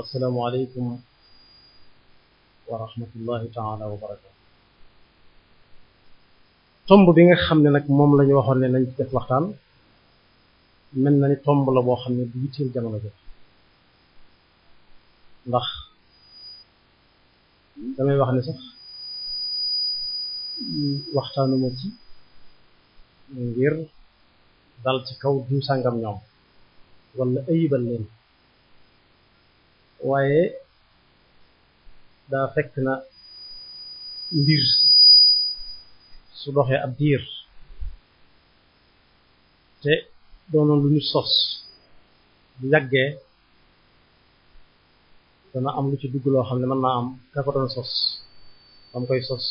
assalaamu aleykum wa rahmatullahi taala wa barakatu. tomb bi nga xam ne nag moom la ñu waxoon ne nañ ci def waxtaan mel na ni tomb la boo xam ne bu yitteel jamono jot ndax damay wax ne sax waxtaanuma ci ngir dal ci kaw diw sàngam ñoom wala ayibal leen waaye daa fekk na mbir su doxee ab diir te doonoon lu ñu sos bu yàggee dana am lu ci dugg loo xam ne mën naa am ka ko doon sos bam koy sos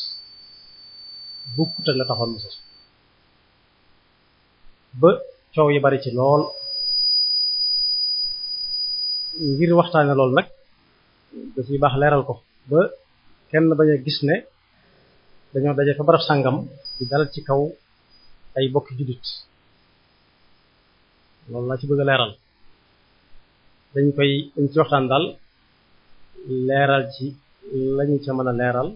bukkut ak la taxoon mu sos ba coow yi bari ci lool ngir waxtaane lool nag da ciy baax leeral ko ba kenn bañ a gis ne dañoo daje fa barab sàngam di dal ci kaw ay bokki jullit loolu laa ci bëgg a leeral dañ ci waxtaan daal leeral ci lañu ca mën a leeral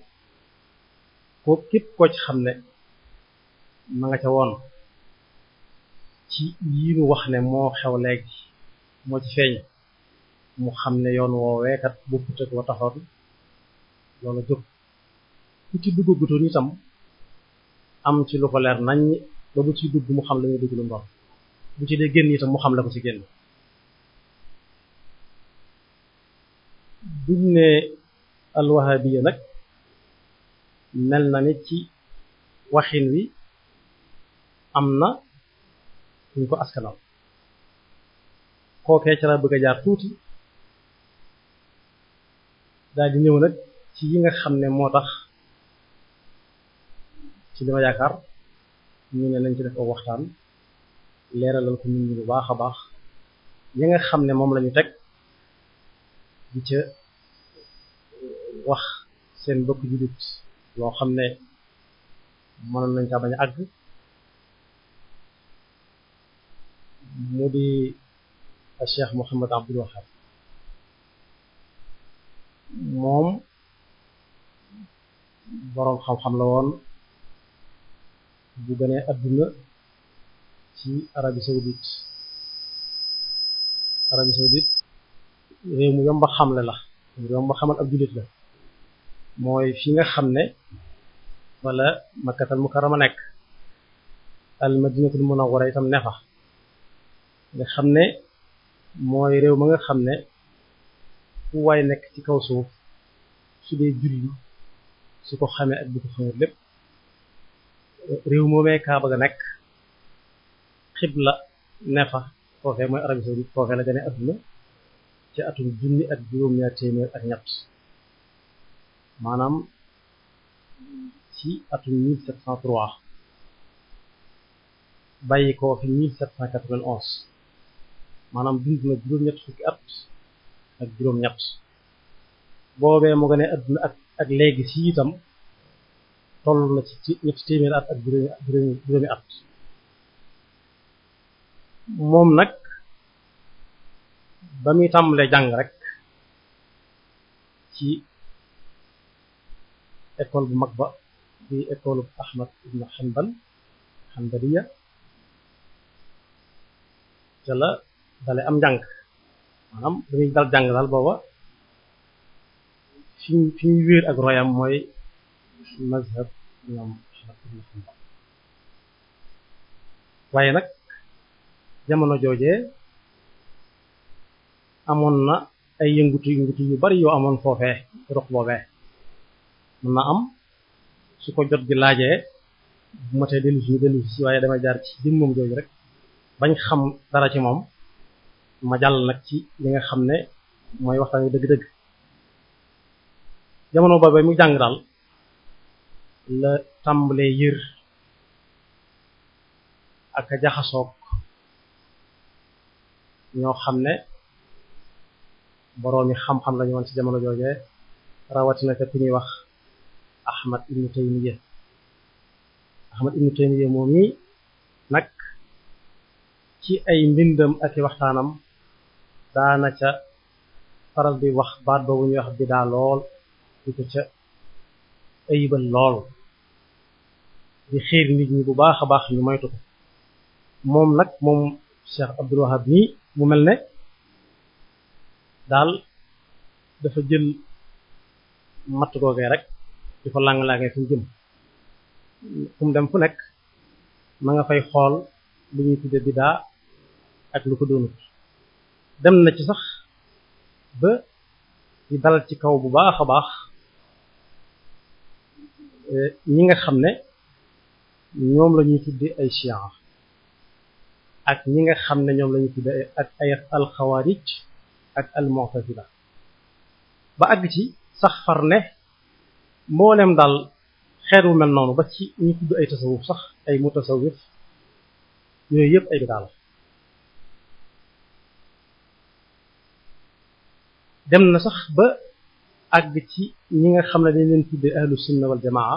ko képp koo ci xam ne ma nga ca woon ci yi nu wax ne moo xew léegi moo ci feeñ mu xam ne yoon woowee kat bokkut ak wa taxoon loolu jóg ku ci duggutoon itam am ci lu ko leer nañ ba bu ci dugg mu xam la nga dugg lu ndox bu ci dee génn itam mu xam la ko ci génn buñ ne alwahabiya nag mel na ni ci waxin wi am na ñu ko askanal kookee ca la bëgg a jaar tuuti daal di ñëw nag ci yi nga xam ne moo tax ci li ma yaakaar ñu ne nañ ci def ko waxtaan leeralal ko nit ñi bu baax a baax yi nga xam ne moom lañu teg di ca wax seen bokk jullit loo xam ne mënoon nañ caa bañ a àgg mu di Cheikh Mouhamed Abdul Wahab moom boroom xam-xam la woon bu gënee adduna ci Arabie Saoudite réew mu yomba xamle la mu yomba xamal ab jullit la mooy fi nga xam ne wala Makkatal Mukarrama nekk al Madinatul Munawwara itam ne fa nga xam ne mooy réew ma nga xam ne fu waay nekk ci kaw suuf su dee julli su ko xamee ak bu ko xamul lépp réew moomee Kaaba ga nekk xibla ne fa foofee mooy Arabie Saoudite foofee la gane adduna ci atum junni ak juróom-ñaar téeméer ak ñett maanaam ci atum 1703 bàyyi ko fi 1791 maanaam dund na juróom-ñett fukki at ak juróom-ñett boobee mu gane adduna ak léegi si itam toll na ci ñetti téeméer at ak juróomi at moom nag ba muy tàmbalee jàng rek ci école bu mag ba di école Ahmad ibn Hanbaliya ca la dale am njàng maanaam dañuy dal jàng daal booba fi ñu wéer ak royam mooy mazhab ñoom Ahmad ibn Hanbal waaye nag jamono joojee amoon na ay yëngutu yu bari yoo amoon foofee roq boobee mën na am su ko jot gi laajee bu ma tee dellusi si waaye damay jaar ci jëmmam jooju rek bañ xam dara ci moom ma jàll nag ci li nga xam ne mooy waxtaan wi dëgg-dëgg jamono boobee mu jàng daal la tàmbalee yër ak a jaxasoog ñoo xam ne boroomi xam-xam lañu woon ci jamono joojee rawatina ka ku ñuy wax Ahmad ibnu Taymiya moom mi nag ci ay mbindam ak i waxtaanam daana ca faral di wax baat boobu ñuy wax bidaa lool di ko ca ayibal lool di xiir nit ñi bu baax a baax ñu moytu ko moom nag moom Cheikh Abdul Wahab nii mu mel ne daal dafa jël matt googee rek di ko lang-langee fu mu jëm fu mu dem fu nekk ma nga fay xool lu ñuy tudde bidaa ak lu ko doonut dem na ci sax ba di dal ci kaw bu baax a baax ñi nga xam ne ñoom la ñuy tudde ay chia ak ñi nga xam ne ñoom la ñuy tudde ak ay alxawaarij ak almu'tazila ba àgg ci sax far ne mboolem daal xeet wu mel noonu ba ci ñu tudd ay tasawuf sax ay mutasawif yooyu yëpp ay bidaa la dem na sax ba àgg ci ñi nga xam ne dañ leen tudde ahlu sunna wal jamaa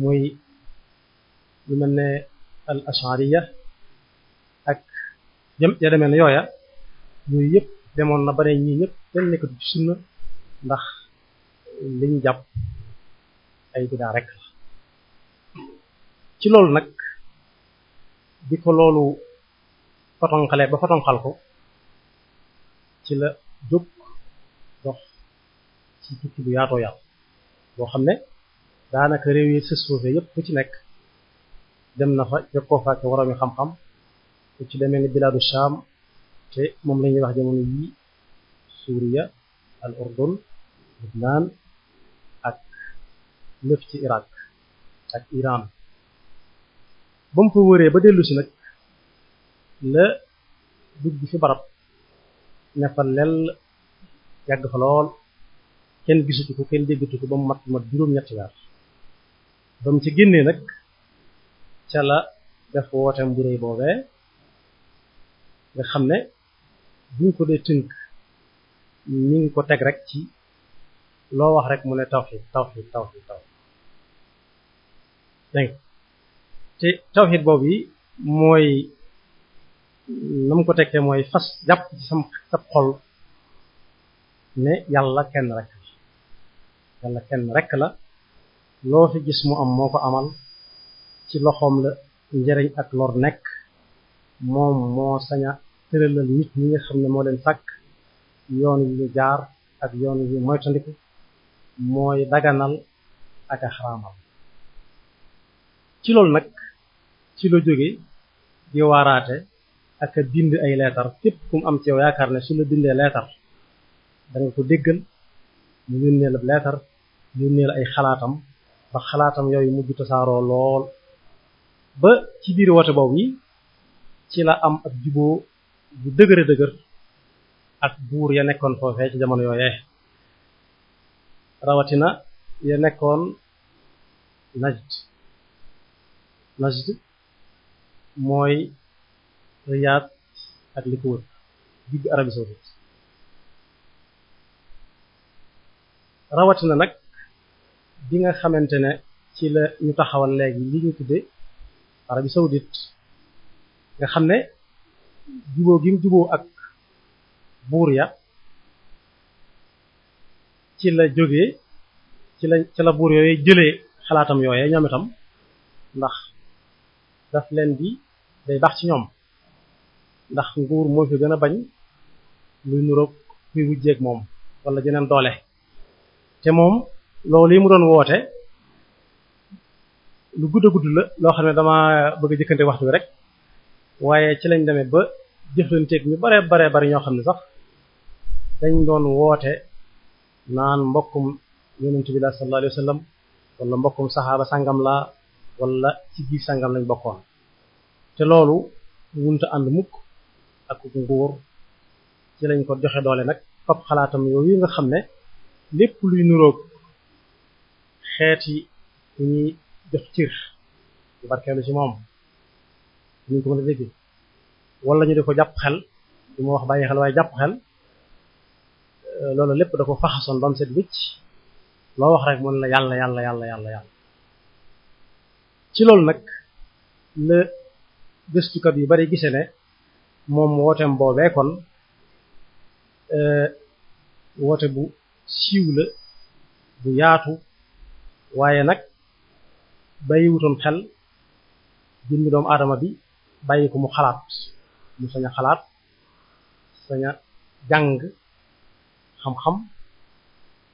muy lu mel ne al ashariya ak ya demee ne yooya yooyu yëpp demoon na ba ne ñii ñëpp kenn nekkatu ci sunna ndax liñ jàpp ay bidaa rek la ci loolu nag bi ko loolu fotonxale ba fotonxal ko ci la jóg dox ci tukki bu yaatoo yaatu boo xam ne daanaka réew yi sës foofee yëpp fu ci nekk dem na fa jokkoo fa ak waroomi xam-xam fu ci demee ni bilaadu Sham te moom la ñuy wax jamono yii Suuriya al Urdun Lubnaan ak lëf ci Irak ak Iran ba mu fa wëree ba dellu si nag la dugg fi barab ne fa lel yàgg fa lool kenn gisutu ko kenn déggatu ko ba mu mat juróom-ñetti weer ba mu ci génnee nag ca la def wooteem bu réy boobee nga xam ne buñ ko dee tënk ñi ngi ko teg rek ci loo wax rek mu ne tawxiid tawxiid tawxiid tawxiid dégg te tawxiid boobu yi mooy na mu ko tekkee mooy fas jàpp ci sa xol ne yàlla kenn rek la yàlla kenn rek la loo fi gis mu am moo ko amal ci loxoom la njëriñ ak lor nekk moom moo saña tëralal nit ñi nga xam ne moo leen sàkk yoon yu ñu jaar ak yoon yu moytandiku mooy daganal ak a xaraamal ci loolu nag ci la jóge di waaraate ak a bind ay leetar képp kum am ci yow yaakaar ne su la bindee leetar da nga ko déggal mu yónnee la leetar yónnee la ay xalaatam ba xalaatam yooyu mujj tasaaroo lool ba ci biir woote boobu yi ci la am ak juboo bu dëgëre dëgër ak buur ya nekkoon foofee ci jamono yooyee rawatina ya nekkoon Najd mooy Riyad ak li ko wër digg Arabie saoudite rawatina nag bi nga xamante ne ci la ñu taxawal léegi li ñu tudde Arabie saoudite nga xam ne juboo gi mu juboo ak buur ya ci la jógee ci la buur yooyu jëlee xalaatam yooyee ñoom itam ndax daf leen di day baax ci ñoom ndax nguur moo fi gën a bañ luy nuroog kuy wujjeeg moom wala jeneen doole te moom loolu yi mu doon woote lu gudd a gudd la loo xam ne dama bëgg a jëkkante waxtu bi rek waaye ci lañ demee ba jëflanteeg ñu bare bari ñoo xam ne sax dañ doon woote naan mbokkum yonent bi la sallallahu alayhi wa sallam wala mbokkum saxaaba sangam la wala ci biir sangam lañ bokkoon te loolu wunta ànd mukk ak nguur ci lañ ko joxe doole nag fab xalaatam yooyu nga xam ne lépp luy nuroog xeeti yu ñuy jox cir yu barkeelu ci moom ñu ko mën a dégg wala ñu di ko jàpp xel du ma wax bàyyi xel waaye jàpp xel loolu lépp da ko faxasoon ba mu set wicc loo wax rek mën la yàlla yàlla yàlla yàlla yàlla ci loolu nag la gëstukat yu bari gise ne moom wooteem boobee kon woote bu siiw la bu yaatu waaye nag bàyyiwutoon xel jëmmi doomu aadama bi bàyyi ko mu xalaat mu sañ a xalaat sañ a jàng xam-xam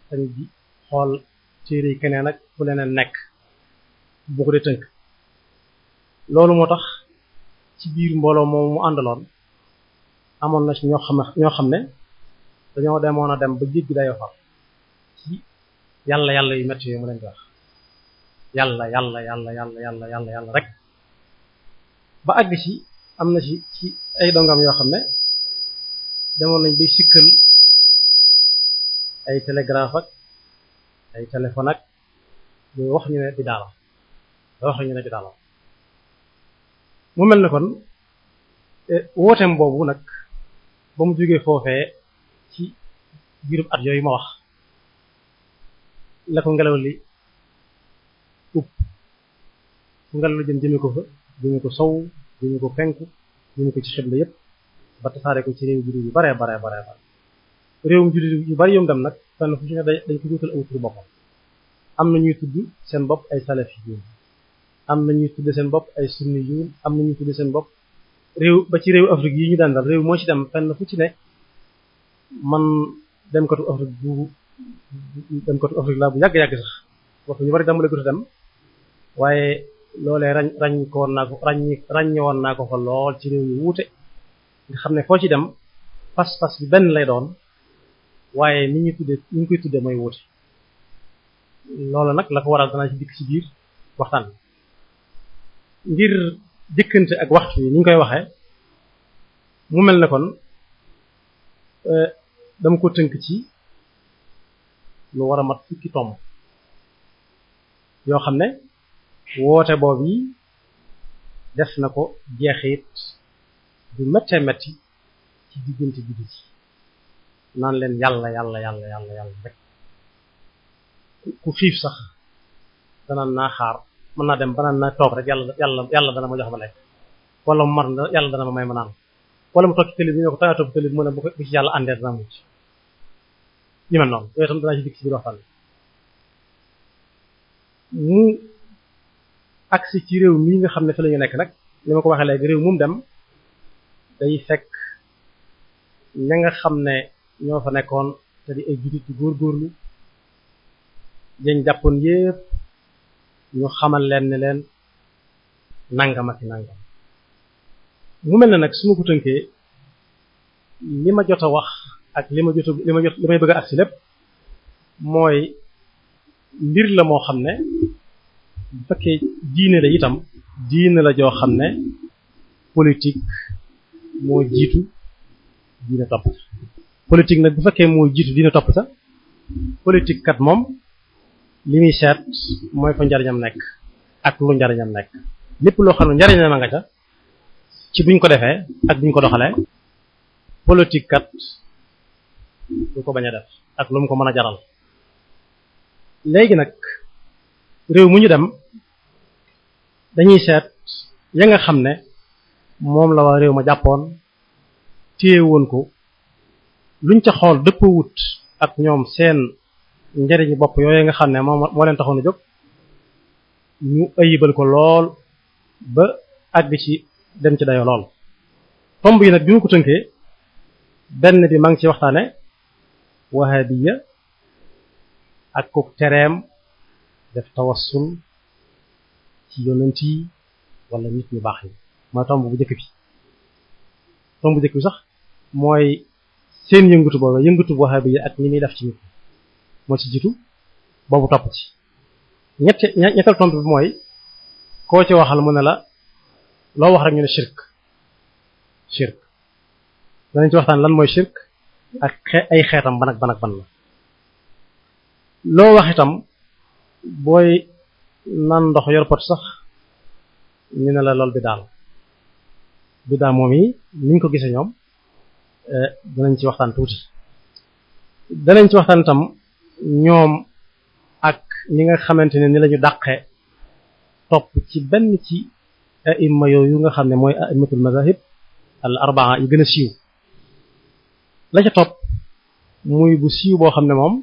sañ di xool téere yi keneen ak fu leneen nekk bu ko dee tënk loolu moo tax ci biir mbooloo moom mu àndaloon amoon na ci ñoo xam ne dañoo demoon a dem ba jéggi dayoo far ci yàlla yàlla yu metti yooyu mu leen di wax yàlla yàlla yàlla yàlla yàlla yàlla yàlla rek ba àgg ci am na ci ay dongam yoo xam ne demoon nañ bay sikkal ay télégraphe ak ay téléphone ak yooyu wax ñu ne bi daala mu mel ne kon wooteem boobu nag ba mu jógee foofee ci biirub at yooyu ma wax la ko ngelaw li upp fu ngelaw li jëme ko fa jëme ko sow jëme ko penku jëme ko ci xibla yépp ba tasaare ko ci réew jullit yu bare réewum jullit yu bari yom dem nag fenn fu ci ne dañ ko wutal aw tur boppam am na ñuy tudd seen bopp ay salafiyuun am na ñuy tudd seen bopp ay sunniyuun am na ñuy tudd seen bopp réew ba ci réew Afrique yi ñu daan dal réew moo ci dem fenn fu ci ne man demkatu Afrique laa bu yàgg-yàgg sax waxtu ñu bari dambale guta dem waaye loolee ràññewoon naa ko fa lool ci réew yu wuute nga xam ne foo ci dem pas-pas bi benn lay doon waaye ni ñu koy tudde mooy wuute loolu nag la ko waral danaa ci dikk ci biir waxtaan ngir jëkkante ak waxtu yi ni ñu koy waxee mu mel ne kon dama ko tënk ci lu war a mat fukki tomb yoo xam ne woote boobu yi def na ko jeexit du méttee métti ci diggante bi ci naan leen yàlla yàlla yàlla yàlla yàlla rek ku xiif sax danaan naa xaar mën naa dem ba naan naa toog rek yàlla dana ma jox ma lekk wala mu mar yàlla dana ma may ma naan wala mu toog ci télé bi ñu ko tawee toog télé bi mu ne bu ci yàlla àndee dana mucc ñu mel noonu yooyu tam danaa ci dikk ci biir waxtaan mu agsi ci réew mii nga xam ne fi la ñu nekk nag li ma ko waxee léegi réew mu dem day fekk ña nga xam ne ñoo fa nekkoon te di ay jullit yu góorgóorlu dañ jàppoon yépp ñu xamal leen ne leen nangam ak nangam mu mel ne nag su ma ko tënkee li ma jot a wax ak li may bëgg a agsi lépp mooy mbir la moo xam ne bu fekkee diine la itam diine la joo xam ne politique moo jiitu diine topp politique nag bu fekkee moo jiitu diine topp sa politique kat moom li muy seet mooy fa njariñam nekk ak lu njariñam nekk lépp loo xam ne njariñam a nga ca ci buñ ko defee ak buñ ko doxalee politique kat du ko bañ a def ak lu mu ko mën a jaral léegi nag réew mu ñu dem dañuy seet ya nga xam ne moom la waa réew ma jàppoon téye woon ko luñ ca xool dëppoo wut ak ñoom seen njariñu bopp yooyu nga xam ne moo leen taxoon a jóg ñu ayibal ko lool ba àgg ci dem ci dayo lool tomb yi nag bi ma ko tënkee benn bi maa ngi ci waxtaane wahabiya ak ko tereem def tawassul ci yonent yi wala nit ñu baax yi mooy tomb bu njëkk bi sax mooy seen yëngatu boobu yëngatu wahabiya ak ni muy def ci nit moo ci jiitu boobu topp ci ñettal tomb bi mooy koo ci waxal mu ne la loo wax rek ñu ne shirk danañ ci waxtaan lan mooy shirk ak ay xeetam ban ak ban la loo wax itam booy naan ndox yor pot sax ñu ne la lool bi daal moom yi niñ ko gisee ñoom danañ ci waxtaan tuuti danañ ci waxtaan itam ñoom ak ñi nga xamante ne ni lañu dàqe topp ci benn ci aimma yooyu nga xam ne mooy aimatul mazahib al arbaa yi gën a siiw la ca topp muy bu siiw boo xam ne moom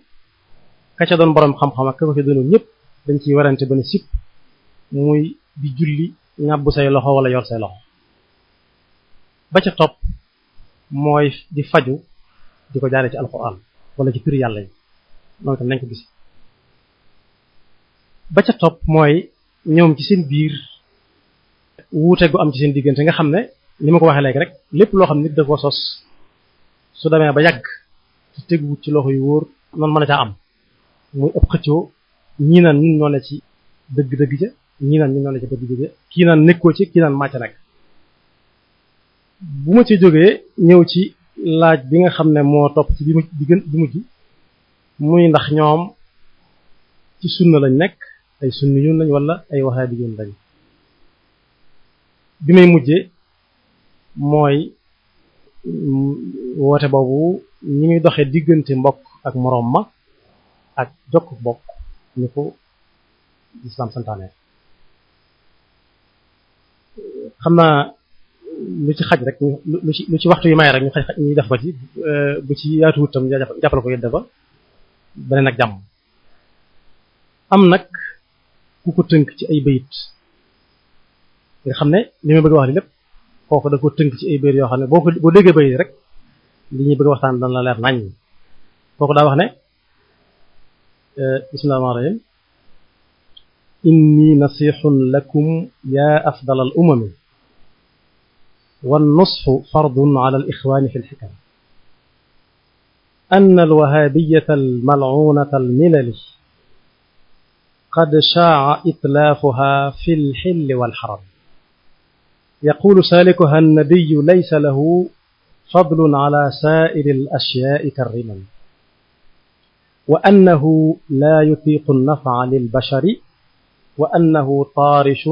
ka ca doon boroom xam-xam ak ka ko ca doonul ñëpp dañ ciy warante ba ne sipp muy di julli ŋàbbu say loxo wala yor say loxo. ba ca topp mooy di faju di ko jaare ci alxuraan wala ci turi yàlla yi noonu tam nañ ko gis. ba ca topp mooy ñoom ci seen biir wuute gu am ci seen diggante nga xam ne li ma ko waxee léegi rek lépp loo xam nit da ko sos su demee ba yàgg ci teguwut ci loxo yu wóor noonu mën a caa am muy ëpp xëccoo ñii naan ñun ñoo ne ci dëgg-dëgg ja ñii naan ñun ñoo ne ci dëgg-dëgg ja kii naan nekkoo ci kii naan màcc nekk. bu ma ci jógee ñëw ci laaj bi nga xam ne moo topp ci bi mujj muy ndax ñoom ci sunna lañ nekk ay sunni yoon lañ wala ay wahabi yoon lañ. bi may mujjee mooy woote boobu ñi ngi doxee diggante mbokk ak moroom ma ak jokk bokk ñu ko islam santaane. xam naa lu ci xaj rek lu ci waxtu yi may rek ñu xaj ñu def ko ci bu ci yaatuwut tam jàppale ko yedda ba beneen ak jàmm. am nag ku ko tënk ci ay bayit nga xam ne li ma bëgg a wax li lépp kooku da ko tënk ci ay bayit yoo xam ne boo déggee bayit rek li ñuy bëgg a waxtaan dana la leer nañ. kooku daa wax ne bismillahir rahmanir rahim inni nasihun lakum ya afdal al umami والنصح فرض على الإخوان في الحكم أن الوهابية الملعونة الملل قد شاع إتلافها في الحل والحرم يقول سالكها النبي ليس له فضل على سائر الأشياء كالرمم وأنه لا يطيق النفع للبشر وأنه طارش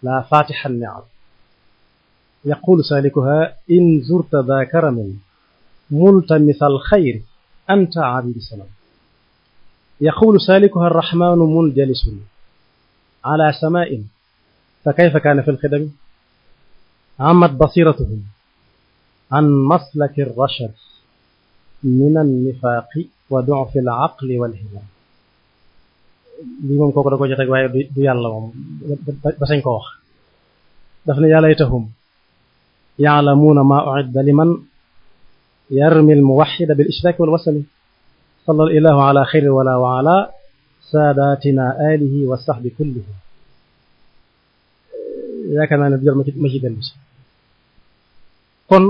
لا فاتح النعم يقول سالكها إن زرت ذا كرم ملتمس الخير أنت عبيد السلام يقول سالكها الرحمن منجلس على سماء فكيف كان في الخدم عمت بصيرتهم عن مسلك الرشد من النفاق وضعف العقل والهمم li moom kooku da ko jot rek waaye du yàlla moom ba sañ ko wax daf ne yaa laytahum ya'lamuuna maa u'idda liman yarmi al-muwahhida bil ishraak wal wasl salla ilaahu ala xayri wala wa ala saadatina alihi wa sahbi kullihim. yaakaar naa ne du jar ma ci dellu si. kon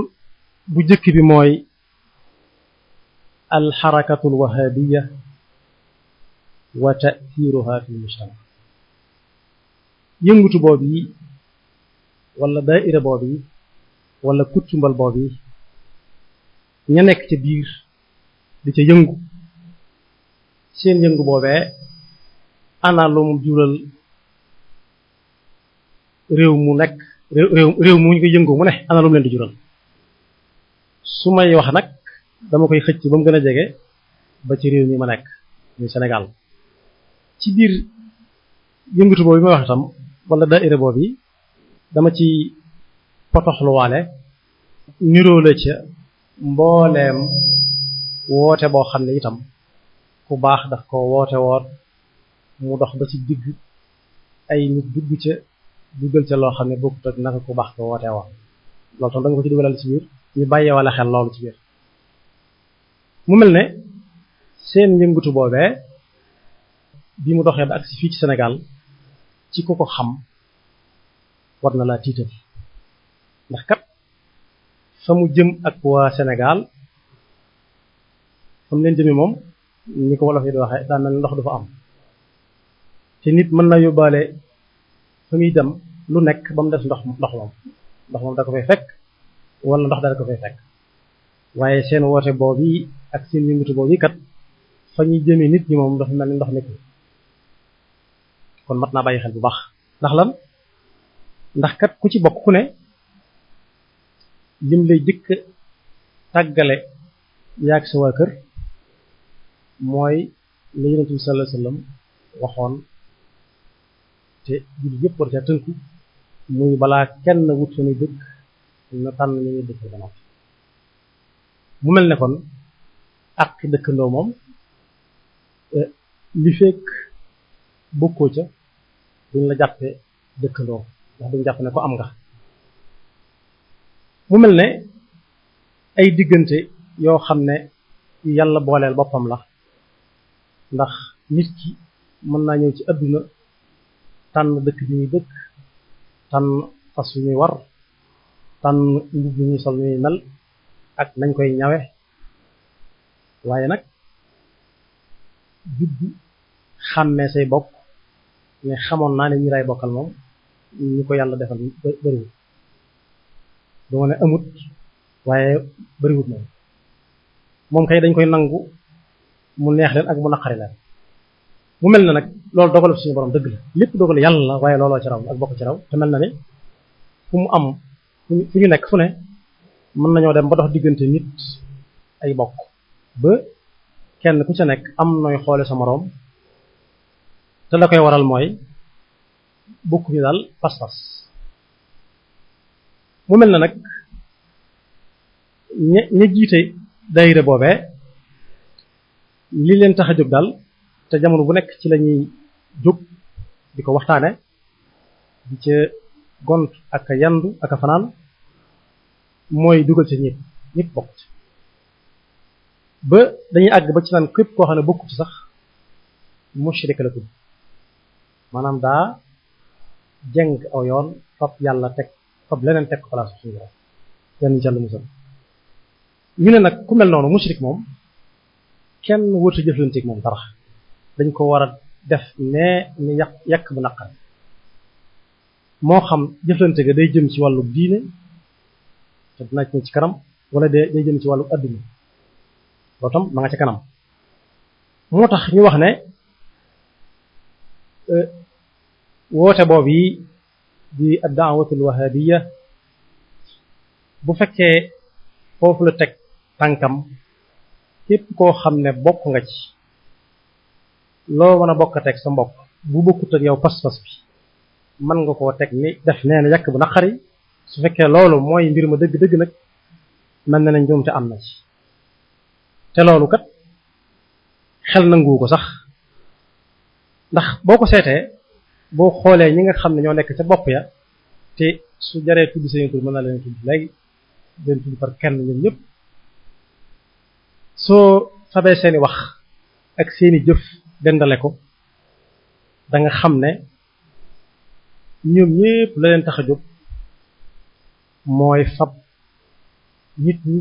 bu jëkk bi mooy alxarakatu alwahabiya wa ta'thiruha fi al-mujtama. yëngutu boobu yi wala daayira boobu yi wala kuttumbal boobu yi ña nekk ca biir di ca yëngu seen yëngu boobee ana lu mu jural réew mu nekk réew mu ñu koy yëngoo mu ne ana lu mu leen di jural. su may wax nag dama koy xëcc ba mu gën a jege ba ci réew mi ma nekk muy Sénégal. ci biir yëngatu boobu yi may wax itam wala daayira boobu yi dama ci potoxluwaale niroo la ca mbooleem woote boo xam ne itam ku baax daf ko woote woon mu dox ba ci digg ay nit dugg ca duggal ca loo xam ne bokkut ak naka ku baax ko woote woon loolu tam da nga ko ci dugalal ci biir ñu bàyyee wala xel loolu ci biir. mu mel ne seen yëngatu boobee bi mu doxee ba agsi fii ci Sénégal ci ku ko xam war na laa tiital ndax kat fa mu jëm ak waa Sénégal fa mu leen jëmee moom ni ko wolof yi di waxee daan na ndox du fa am te nit mën na yóbbaale fa muy dem lu nekk ba mu des ndox moom da ko fay fekk wala ndox da ko fay fekk waaye seen woote boobu yi ak seen yëngatu boobu yi kat fa ñuy jëmee nit ñi moom dafa mel ni ndox nekk kon mat naa bàyyi xel bu baax. ndax lan ndax kat ku ci bokk ku ne lim lay jëkk tàggale yaag sa waa kër mooy la Yonent bi sallallahu alayhi wasallam waxoon te jullit yëpp war ca tënku muy balaa kenn wut fa muy dëkk na tànn ñu ñuy dëkk ba noppi. mu mel ne kon ak dëkkandoo moom li fekk bokkoo ca duñ la jàppe dëkkandoo ndax duñ jàpp ne ko am nga. mu mel ne ay diggante yoo xam ne yàlla booleel boppam la ndax nit ki mën naa ñëw ci adduna tànn dëkk bi ñuy dëkk tànn fas yu ñuy war tànn mbubb bi ñuy sol ñuy mel ak nañ koy ñawe waaye nag juddu xàmmee say bokk ne xamoon naa ne ñi ray bokkal moom ñu ko yàlla defal bëriwut duma ne amut waaye bëriwut moom kay dañ koy nangu mu neex leen ak mu naqari leen mu mel na nag loolu dogal suñu borom dëgg la lépp dogal yàlla la waaye looloo ci raw ak bokk ci raw te mel na ni fu mu am fu ñu nekk fu ne mën nañoo dem ba dox diggante nit ay bokk ba kenn ku ca nekk am nooy xoole sa moroom te la koy waral mooy bokkuñu daal pas-pas mu mel na nag ña jiite daayira boobee li leen tax a jóg daal te jamono bu nekk ci la ñuy jóg di ko waxtaane di ca gont ak a yandu ak a fanaan mooy dugal ci ñëpp bokk ci ba dañuy àgg ba ci naan képp koo xam ne bokku ci sax mushrik la tudd maanaam daa jeng aw yoon fab yàlla teg fab leneen teg ko place suñu borom yenn jàll musal ñu ne nag ku mel noonu mushrik moom kenn wërta jëflanteeg moom dara dañ ko war a def ni yàq bu naqar moo xam jëflante ga day jëm ci wàllu diine te dina ci kanam wala day jëm ci wàllu adduna loolu tam ma nga ca kanam moo tax ñu wax ne woote boobu yi di ad-da'watul wahabiyya bu fekkee foofu la teg tànkam képp koo xam ne bokk nga ci loo mën a bokk teg sa mbokk bu bokkut ak yow pas-pas bi mën nga koo teg ni def nee na yàq bu naqari su fekkee loolu mooy mbir ma dëgg-dëgg nag mel na nañ ñoom te am na ci te loolu kat xel nangu ko sax ndax boo ko seetee boo xoolee ñi nga xam ne ñoo nekk ca bopp ya te su jaree tudd seen tur mën na leen tudd léegi leen tudd par kenn ñoom ñëpp soo fabee seeni wax ak seeni jëf dendale ko da nga xam ne ñoom ñëpp la leen tax a jóg mooy fab nit ñi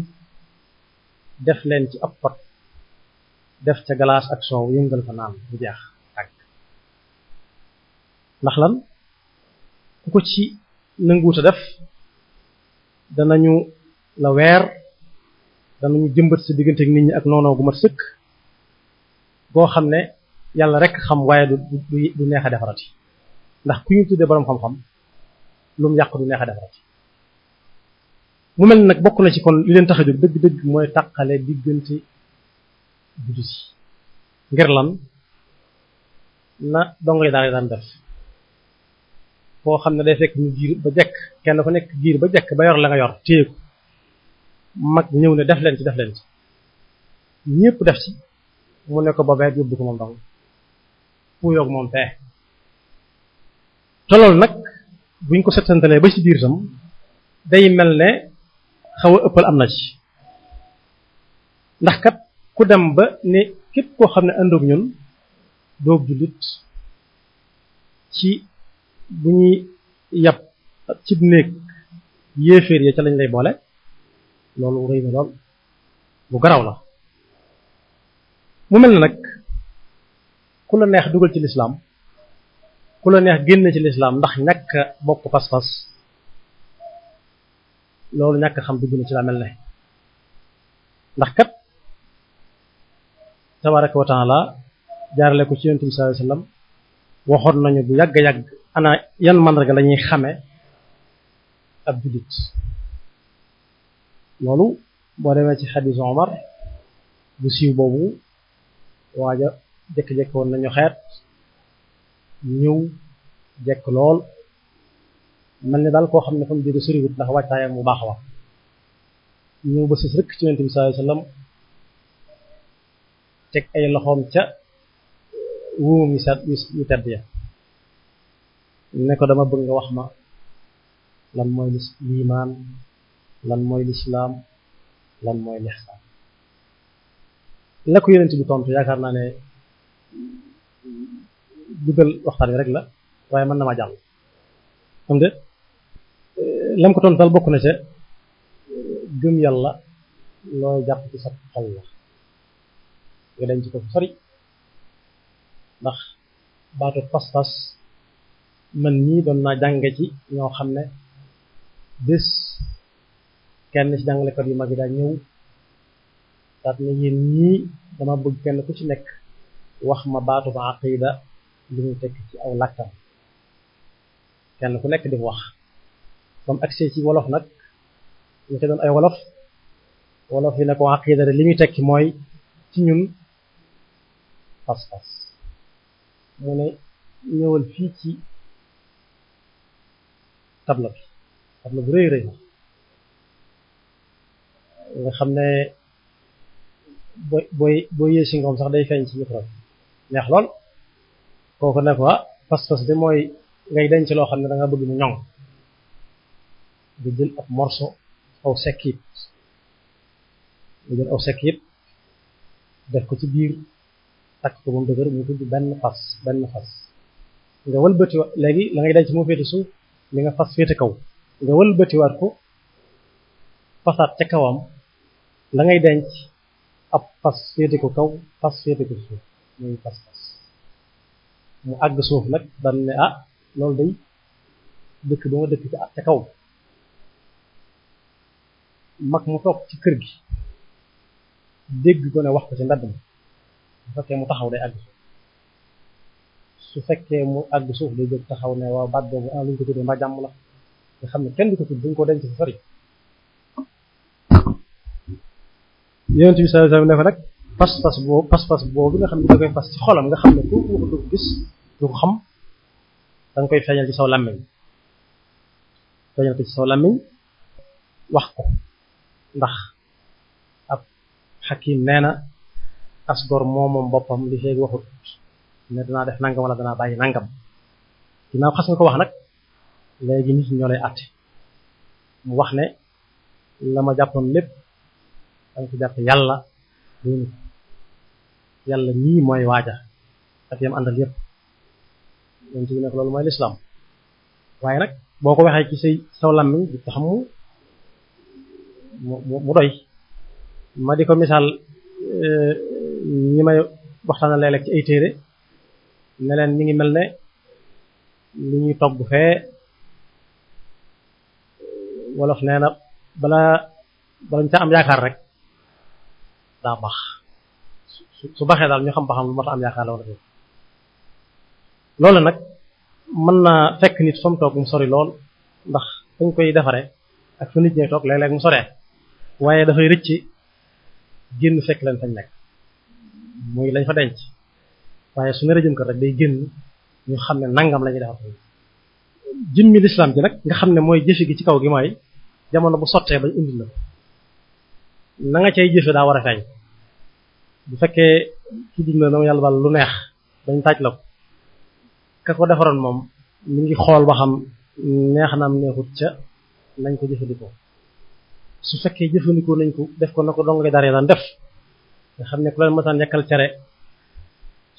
def leen ci ab pot def ca galaas ak soow yëngal ko naan bu jeex tàgg ndax lan ku ko ci nanguuta def danañu la weer danañu jëmbat sa diggante ak nit ñi ak noonoo gu mat sëkk boo xam ne yàlla rek xam waaye du neex a defarati ndax ku ñu tuddee boroom xam-xam lu mu yàq du neex a defarati mu mel nag bokk na ci kon li leen tax a jóg dëgg-dëgg mooy tàqale diggante jullit yi ngir lan na dongo yi daan def foo xam ne day fekk ñu giir ba jekk kenn ku nekk giir ba jekk ba yor la nga yor téye ko mag ñëw ne def leen ci ñépp def ci mu ne ko boobee yóbbu ko moom dong fu yoog moom fee te loolu nag buñ ko settantalee ba ci biir tam day mel ne xaw a ëppal am na ci ndax kat ku dem ba ne képp koo xam ne àndoog ñun doob jullit ci bu ñuy yàpp ci néeg yéeféer ya ca lañ lay boole loolu rëy na lool bu garaw la mu mel na nag ku la neex dugal ci lislaam ku la neex génn ci lislaam ndax ñàkk bokk pas-pas loolu ñàkk xam dugg na ci la mel ne ndax kat tabaraka wa taala jaarale ko ci yonent bi sallallahu alayhi wasallam waxoon nañu bu yàgg-yàgg ana yan mandarga la ñuy xame ab jullit loolu boo demee ci xadiisu Omar bu siiw boobu waaja jekk-jekk woon nañu xeet ñëw jekk lool mel ni daal koo xam ne fa mu jóge soriwut ndax wàccaayam bu baax wa ñëw ba sës rëkk ci yonent bi sallallahu alayhi wasallam teg ay loxoom ca wuumam yu tedd ya ne ko dama bëgg nga wax ma lan mooy liimaan lan mooy lislaam lan mooy lixsaan la ko yonent bi tontu yaakaar naa ne dugal waxtaan wi rek la waaye mën na ma jàll xam nga lam ko tontal bokk na ca gëm yàlla looy jàpp ci sa xol la nga denc ko fu sori ndax baatu pas-pas man nii doon naa jànge ci ñoo xam ne bés kenn ci jàngalekat yu mag yi daa ñëw daat ne yéen ñii dama bëgg kenn ku ci nekk wax ma baatu ba aqida li ñu tekk ci aw làkkam kenn ku nekk di wax comme accès ci wolof nag ñu te doon ay wolof yi ne ko aqida de li muy tekki mooy ci ñun pas-pas mu ne ñëwal fii ci tabla bu rëy rëy nga xam ne booy yée si ngoom sax day feeñ ci micro neex lool kooku ne ko pas-pas de mooy ngay denc loo xam ne da nga bëgg mu ñoŋ di jël ab morceau aw sekkit nga jël aw sekkit def ko ci biir takk ko moom dëgër mu tudd benn fas nga wëlbati léegi la ngay denc moo féete suuf li nga fas féete kaw nga wëlbatiwaat ko fasaat ca kawam la ngay denc ab fas féete ko kaw fas féete ko suuf muy fas mu àgg suuf nag daan ne loolu day dëkk ba ma dëkk ca kaw mag mu toog ci kër gi dégg ko ne wax ko ci mbedd mi bu fekkee mu taxaw day àgg suuf su fekkee mu àgg suuf day jóg taxaw ne waaw baat boobu lu ñu ko tuddee mbaa jàmm la nga xam ne kenn du ko tudd duñ ko denc fu sori yonent bi sallallahu alayhi wasallam ne ko nag pas-pas boobu nga xam ne da koy fas ci xolam nga xam ne ku ko du gis du ko xam da nga koy feeñal ci saw làmmiñ wax ko ndax ab xakim nee na asgor moom boppam li feeg waxut ne danaa def nangam wala danaa bàyyi nangam ginnaaw xas nga ko wax nag léegi nit ñoo lay àtte mu wax ne la ma jàppoon lépp danga ko jàpp yàlla doonu yàlla nii mooy waaja ak yam àndal yépp yonent bi nekk loolu mooy lislaam waaye nag boo ko waxee ci saw làmmiñ di tax mu doy ma di ko misaal ñi may waxtaana léeg-léeg ci ay téere ne leen mi ngi mel ne li ñuy togg fee wolof nee na balañ ca am yaakaar rek daa baax su baxee daal ñu xam ba xam lu mat a am yaakaar la wala déet loolu nag mën naa fekk nit fa mu toog mu sori lool ndax dañ koy defare ak fa nit ñi toog léeg-léeg mu soree waaye dafay rëcc génn fekk leen fañ nekk muy lañ fa denc waaye su nar a jëm kër rek day génn ñu xam ne nangam la ñuy defar jëmmi lislaam ji nag nga xam ne mooy jëfe gi ci kaw gi mooy jamono bu sottee bañ indi la na nga cay jëfe daa war a feeñ bu fekkee ki dig na dama yàlla bal lu neex dañ taaj la ko ka ko defaroon moom mi ngi xool ba xam neex na am neexut ca nañ ko jëfandikoo su fekkee jëfandikoo nañ ko def ko na ko dong dara daan def nga xam ne ku leen mësaan yekkal cere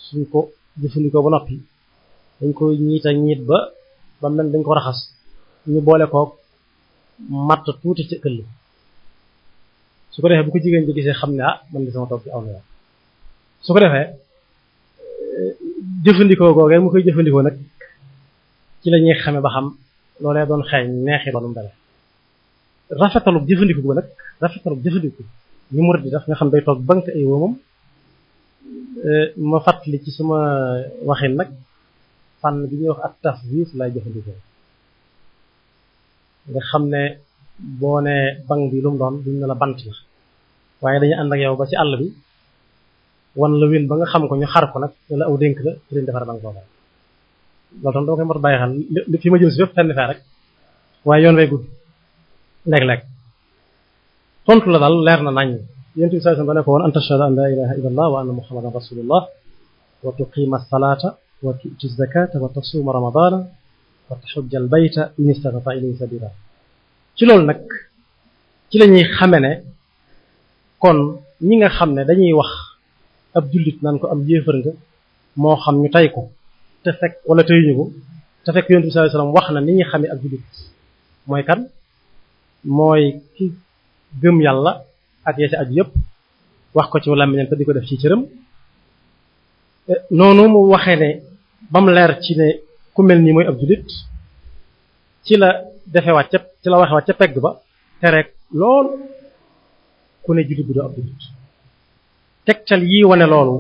suñ ko jëfandikoo ba noppi dañ koy ñiit ba mel dañ ko raxas ñu boole koog matt tuuti ci këll su ko defee bu ko jigéen ji gisee xam ne man di sama toog ci aw na su ko defee jëfandikoo googee mu koy jëfandikoo nag ci la ñuy xame ba xam loolee doon xeeñ neexi ba nu mu dale rafetalub jëfandiku bu nag rafetalub jëfandiku ñu murid di def nga xam day toog bank ay woomam ma fàttali ci sama waxin nag fànn bi ñuy wax ak taswif lay jëfandikoo nga xam ne boo ne bang bi lu mu doon duñ ne la bant la waaye dañuy ànd ak yow ba ci àll bi wan la win ba nga xam ko ñu xar ko nag wala aw dénk la ci leen defar bang booba loolu tam doo koy mot bàyyi xel li fi ma jëm si fépp fenn fee rek waaye yoon way gudd léeg-léeg tontu la daal leer na nañ yonent bi sallallahu alayhi wasallam dane ko woon an tashhadu an la ilaha illa allah wa anna muhammadan rasulullah wa tuqima as-salata wa tu'ti az-zakata wa tasuma ramadana wa tahujja al-bayta in istata'ta ilayhi sabila ci loolu nag ci la ñuy xame ne kon ñi nga xam ne dañuy wax ab jullit naan ko am yéefar nga moo xam ñu tey ko te fekk wala teyuñu ko te fekk yonent bi sallallahu alayhi wasallam wax na ni ñuy xamee ab jullit mooy kan mooy ki gëm yàlla ak ya ci aju yëpp wax ko ci làmmiñam te di ko def ci cëram noonu mu waxee ne ba mu leer ci ne ku mel nii mooy ab jullit ci la defewaat ca ci la waxewaat ca pegg ba te rek lool ku ne jullit bu doo ab jullit tegtal yi wane loolu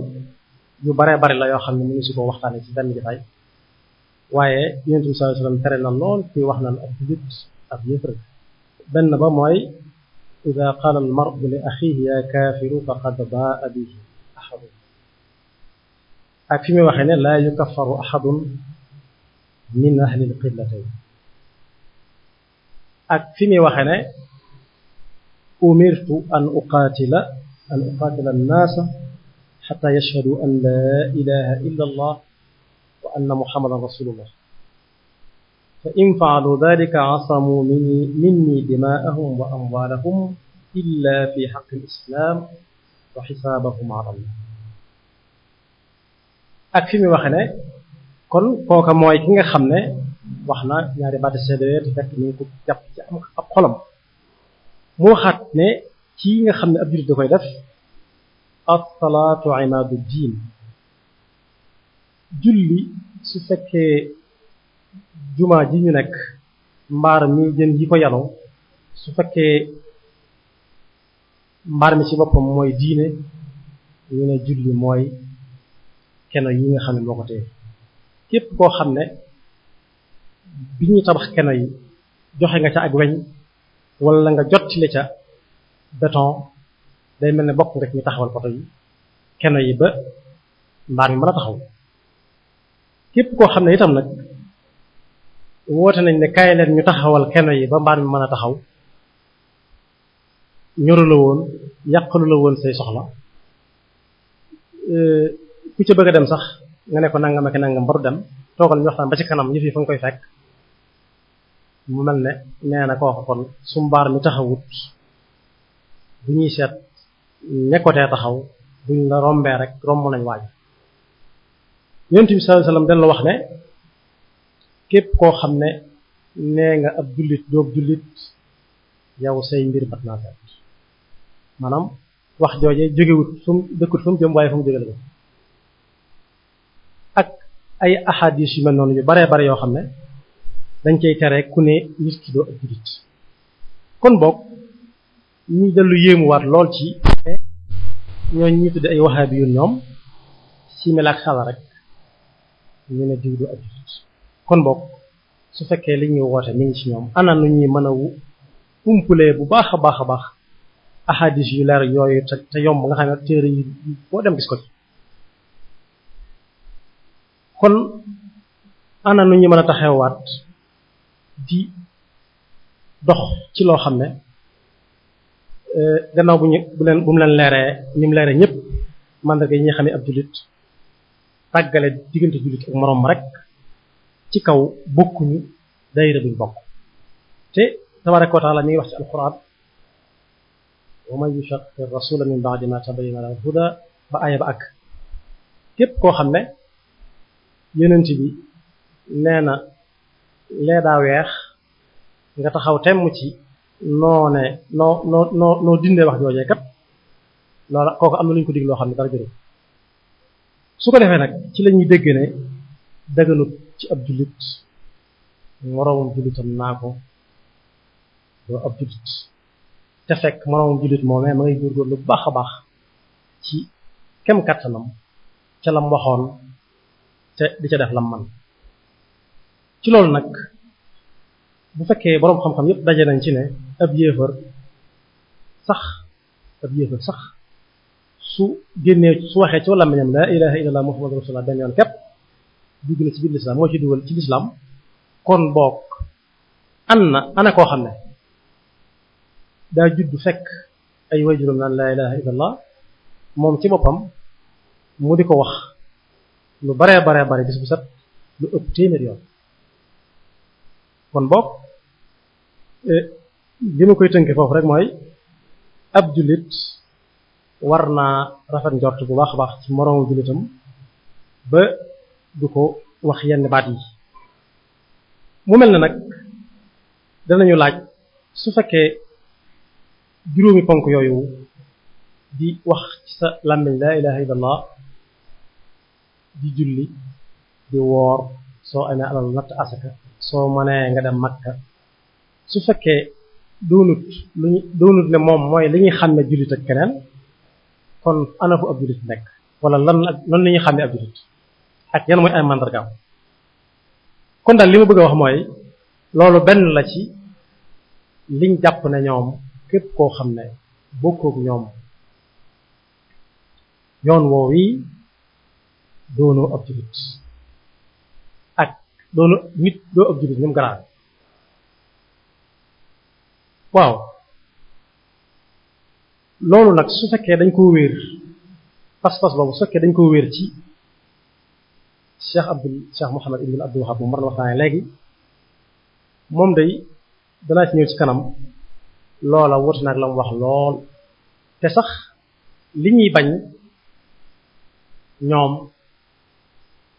yu bare bari la yoo xam ne mënu si ko waxtaane ci benn jotaay waaye yonent bi sallallahu alayhi wasallam tere na lool kuy wax naan ab jullit ab yéefar benn ba mooy ida qaala al mar'u li axiihi ya kaafiru faqad baa'a bihi ahadun ak fi muy waxee ne laa yukaffaru ahadun min ahli al qiblatayn ak fi muy waxee ne umirtu an uqaatila an-naasa hatta yashhadu an laa ilaha illa allah wa anna muhammadan rasulullah fa in fa'alu dhalika asamu minni dimaa'ahum wa amwaalahum illa fi haqqi al-islam wa hisaabahum ala allah ak fi mu waxe ne kon kooka mooy ki nga xam ne wax na ñaari baati seede te fekk ñu ngi ko jàpp ci am ab xolam mu waxaat ne ci nga xam ne ab jullit da koy def as-salaatu imaadu diin julli su fekkee jumaa ji ñu nekk mbaar mi jën yi ko yanu su fekkee mbaar mi ci boppam mooy diine ñu ne julli mooy keno yi nga xam ne moo ko téye képp koo xam ne bi ñuy tabax keno yi joxe nga ca ak weñ wala nga jottile ca béton day mel ne bokk nga ci ñu taxawal poto yi keno yi ba mbaar mi mën a taxaw képp koo xam ne itam nag woote nañ ne kaay leen ñu taxawal keno yi ba mbaar mi mën a taxaw ñoru la woon yàqalu la woon say soxla ku ca bëgg a dem sax nga ne ko nangam ak nangam baru dem toogal ñu waxtaan ba ci kanam ñu fi fa nga koy fekk mu mel ne nee na kooku kon su mbaar mi taxawut bu ñuy seet nekkotee taxaw buñ la rombee rek romb nañ waaj yonent bi sallallahu alayhi wasallam dañ la wax ne képp koo xam ne nee nga ab jullit doob jullit yow say mbir bat naa seet maanaam wax jooje jógewut fu mu dëkkut fu mu jëm waaye fu mu jóge la ak ay ahadis yu mel noonu yu baree bare yoo xam ne dañ cay tere ku ne nit ki doo ab jullit kon boog ñuy dellu yéemuwaat lool ci ñooñ ñi tudde ay wahabi yu ñoom simil ak xala rek ñu ne diw du ab jullit kon boog su fekkee li ñuy woote mi ngi ci ñoom ana nu ñuy mën a umpulee bu baax a baax a baax ahadis yu leer yooyu te yomb nga xam ne téere yi boo dem gis ko ci kon ana nu ñuy mën a taxewaat di dox ci loo xam ne gannaaw bu mu leen leeree ni mu leeree ñëpp mandarga yi ñuy xam ne ab jullit tàggale diggante jullit ak moroom rek ci kaw bokkuñu daayira buñ bokk te tabaraka wa taala mi ngi wax ci alquran wa man yushaqqi rasula min ba'di ma tabayyana lahu al-huda ba aaya ba ak képp koo xam ne yonent bi nee na lee daa weex nga taxaw temm ci noo dindee wax joojee kat loola kooku am na lu ñu ko dig loo xam ne dara jëru su ko defee nag ci la ñuy dégg ne daganut ci ab jullit moroomum jullitam naa ko doo ab jullit te fekk moroomum jullit moomee ma ngay góorgóorlu bu baax a baax ci kem kattanam ca lam waxoon te di ca def lam man ci loolu nag bu fekkee boroom xam-xam yépp daje nañ ci ne ab yéefar sax su génnee su waxee ci làmmiñam laa ilaha illallah muhammadu rasulullah benn yoon képp dugg na ci biir lislaam moo ci dugal ci lislaam kon boog ana koo xam ne daa judd fekk ay waajuram naan laa ilaha illallah moom ci boppam mu di ko wax lu baree baree bare bis bu set lu ëpp téeméer yoon kon boog li ma koy tënke foofu rek mooy ab jullit war naa rafet njort bu baax a baax ci moroomu jullitam ba du ko wax yenn baat yi mu mel na nag danañu laaj su fekkee juróomi ponk yooyu di wax ci sa làmmiñ laa ilaha illallah di julli di woor soo amee alal natt asaka soo mënee nga dem makka su fekkee doonut ne moom mooy li ñuy xàmme jullit ak keneen kon ana fu ab jullit nekk wala lan la ñuy xàmme ab jullit ak yan mooy ay màndargaam kon daal li ma bëgg a wax mooy loolu benn la ci liñ jàpp ne ñoom képp koo xam ne bokkook ñoom yoon woow yi doonoo ab jullit ak doonu nit doo ab jullit ñoom garaat waaw loolu nag su fekkee dañ koo wéer pas-pas boobu su fekkee dañ koo wéer ci Cheikh Mouhamed ibn Abdul Wahhab moom war na waxtaane léegi moom day danaa ci ñëw ci kanam loola wuti nag la mu wax lool te sax li ñuy bañ ñoom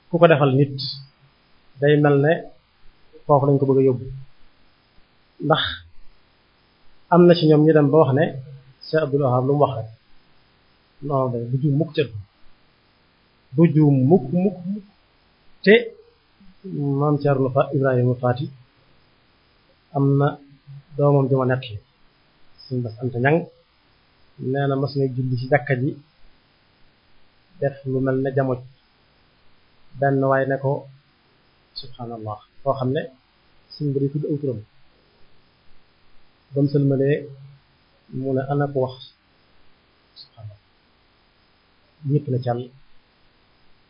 ku ko defal nit day mel ne foofu lañ ko bëgg a yóbbu ndax am na ci ñoom ñu dem ba wax ne Cheikh Abdul Wahhab lu mu wax rek non day du juum mukk du juum mukk te maam Thierno Ibrahima Faati am na doomam ju ma nekk suñ bas anta ñang nee na mas na julli ci jàkka ji def lu mel ne jamoj benn waaye ne ko subhanallah koo xam ne suñ bari tudd aw turam bam sëlmalee mu ne ana ko wax subhanallah ñëpp na càll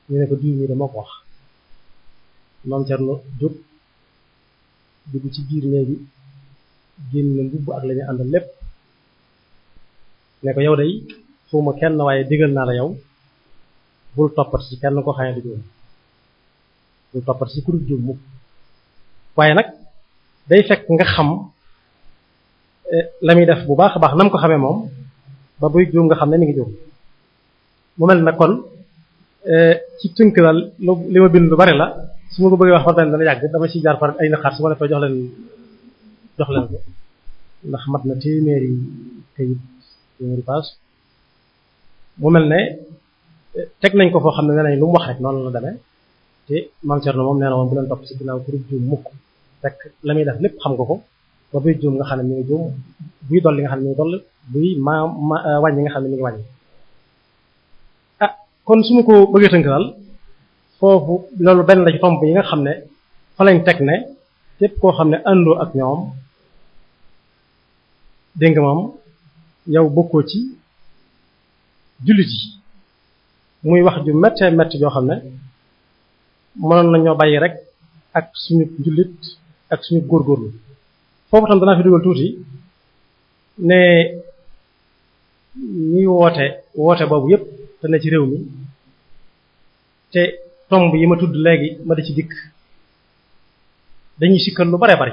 ñu ne ko diw mi dama ko wax maam Thierno jóg dugg ci biir néegi génn mbubb ak la ñu àndal lépp ne ko yow day xawma kenn waaye digal naa la yow bul toppat ci kenn ko xamee di juum bul toppat ci ku dul juum mukk waaye nag day fekk nga xam la muy def bu baax a baax nam ko xamee moom ba buy juum nga xam ne mi ngi juum mu mel na kon ci tënk daal li ma bind lu bari la su ma ko bëggee wax fartan dana yàgg dama ciy jaar par ay naqaar su ma defee jox leen ko ndax mat na téeméeri page mu mel ne teg nañ ko foo xam ne nee nañ lu mu wax rek noonu la demee te Maam Cerno moom nee na woon bu leen topp ci ginnaaw pour juum mukk rek la muy def lépp xam nga ko ba buy juum nga xam ne mi ngi juum buy dolli nga xam ne mi ngi dolli buy wàññi nga xam ne mi ngi wàññi ah kon su ma ko bëggee tënk daal foofu loolu benn la ci tomb yi nga xam ne fa lañ teg ne képp koo xam ne àndoo ak ñoom dégg nga moom yow bokkoo ci jullit yi muy wax ju méttee métti joo xam ne mënoon nañoo bàyyi rek ak suñu jullit ak suñu góorgóorlu foofu tam danaa fi dugal tuuti ne ñuy woote boobu yépp te ne ci réew mi te tomb yi ma tudd léegi ma di ci dikk dañuy sikkal lu bare bari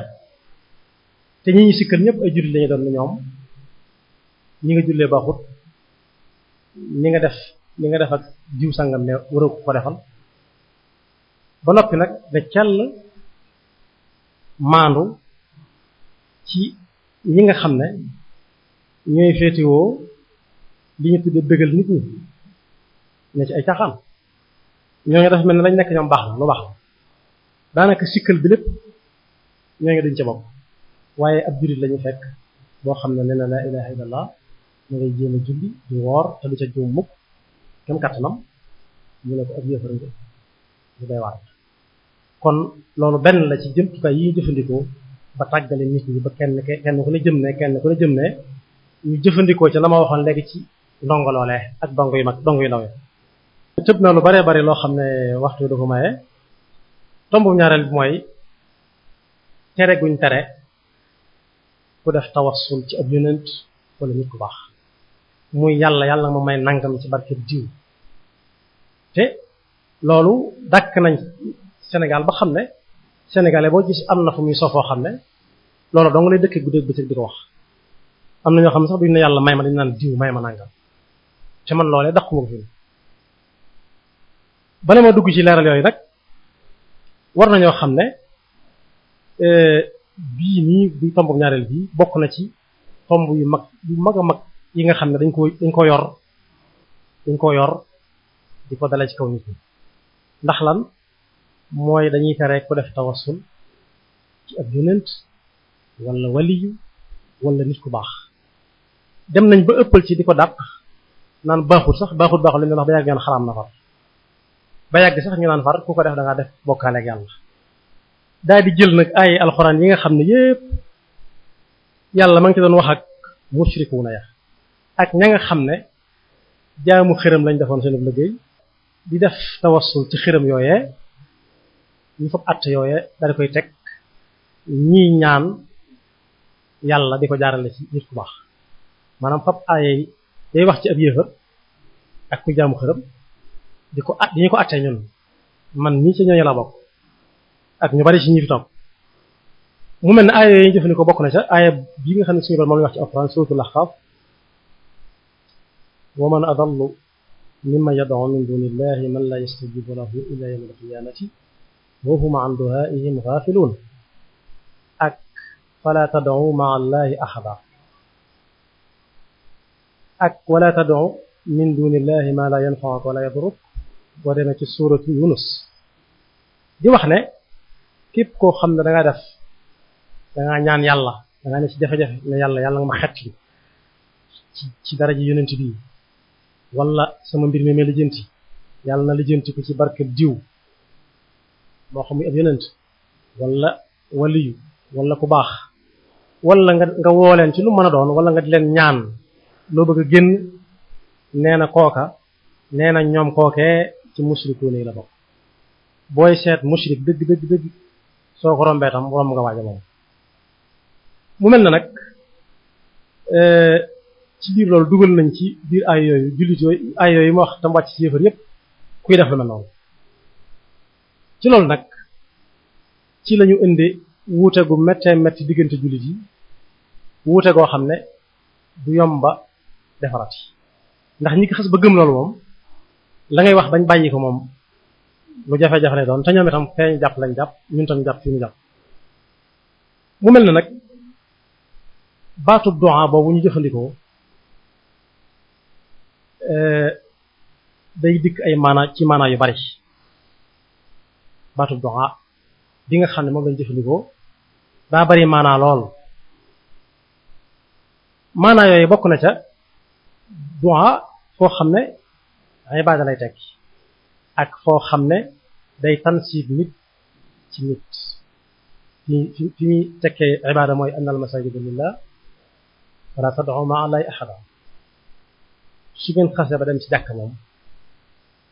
te ñi ñu sikkal ñëpp ay jullit lañu doon na ñoom ñi nga jullee baaxut ñi nga def ak jiw sangam ne waroo ko defal ba noppi nag da cell maandu ci ñi nga xam ne ñooy féetewoo li ñu tuddee bëggal nit ñi ne ci ay caaxaan ñooñu dafa mel ne lañ nekk ñoom baax la lu baax la daanaka sikkal bi lépp ñooñu dañ ca bopp waaye ab jullit lañu fekk boo xam ne nee na laa ilaha illallah ma ngay jéem a julli di woor te du ca juum mukk kem kattanam ñu ne ko ab yëfër nga lu day waar kon loolu benn la ci jëmtukaay yi ñu jëfandikoo ba tàggale nit ñi ba kenn ku ne jëm ne ñu jëfandikoo ci la ma waxoon léegi ci ndongo loolee ak dongo yu mag dongo yu ndaw yi tëb na lu bare bare loo xam ne waxtu du ko maye tombu ñaareel bi mooy tere guñ tere ku def tawassul ci ab yonent wala nit ku baax muy yàlla yàlla ma may nangam ci barkeb diw te loolu dàkk nañ Sénégal ba xam ne sénégalais boo gis am na fu muy sofoo xam ne loolu dong lay dëkkee guddeeg bëccëg di ko wax am na ñoo xam ne sax duñ ne yàlla may ma dañu naan diw may ma nangam te man loolee daqu ma ko fi bala ma dugg ci leeral yooyu nag war nañoo xam ne bii nii bu tomb ñaareel bii bokk na ci tomb yu mag a mag yi nga xam ne dañ ko yor di ko dalee ci kaw nit ñi ndax lan mooy dañuy tere ku def tawassul ci ab yonent wala waliyu wala nit ku baax dem nañ ba ëppal ci di ko dàq naan baaxul lañu wax ba yàgg ngeen xaraam na far ba yàgg sax ñu naan far ku ko def da ngaa def bokkaale ak yàlla daal di jël nag ay alxuraan yi nga xam ne yépp yàlla ma ngi ci doon wax ak mushrikuuna ya ak ña nga xam ne jaamu xërëm lañ defoon seen liggéey di def tawassul ci xërëm yooyee ñu fab att yooyee daal di koy teg ñii ñaan yàlla di ko jaarale ci nit ku baax maanaam fab aaye day wax ci ab yéefar ak ku jaamu xërëm di ñu ko attee ñun man ñii ci ñooñu la bokk ak ñu bari ci ñi fi toog mu mel ne aaya yooyu ñu jëfandikoo bokk na ca aaya bii nga xam ne suñu boroom moom la wax ci alxuraan suuratul ahqaaf wa man adallu mimman yad'u min dunillahi man la yastajibu lahu ila yawmil qiyamati wa hum an du'aa'ihim ghafiluun ak fala tad'u ma'a allahi ahada ak wala tad'u min dunillahi ma la yanfa'uka wa la yadurruk boo demee ci suuratu Yunus di wax ne képp koo xam ne da ngaa ñaan yàlla da ngaa ne ci jafe-jafe ne yàlla nga ma xet li ci daraja yonent bi wala sama mbir mi lijjanti yàlla na lijjanti ko ci barke diw moo xam muy ab yonent wala waliyu wala ku baax wala nga woo leen ci lu mën a doon wala nga di leen ñaan loo bëgg a génn nee na kooka nee na ñoom kookee ci mushrikuun yi la bokk booy seet mushrik dëgg soo ko rombee tam romb nga waaja moom mu mel na nag ci biir loolu dugal nañ ci biir ay yooyu jullit yooyu ay yooyu ma wax tam wàcc ci yëfar yépp kuy def lu mel noonu ci loolu nag ci lañu indi wuute gu méttee métti diggante jullit yi wuute goo xam ne du yomba defarati ndax ñi ko xas ba gëm loolu moom la ngay wax bañ bàyyi ko moom lu jafe-jafe lay doon te ñoom itam feeñ jàpp lañ jàpp ñun tam jàpp fi ñu jàpp mu mel ne nag baatub du'a boobu ñu jëfandikoo day dikk ay maana yu bari baatub du'a bi nga xam ne moom lañ jëfandikoo daa bari maana lool maana yooyu bokk na ca du'a foo xam ne ibaada lay tekki ak foo xam ne day tansiib nit ci nit fi muy tekkee ibaada mooy annal masaajida lillah fala tad'u ma'a allahi ahada su ngeen xasee ba dem ci jàkk moom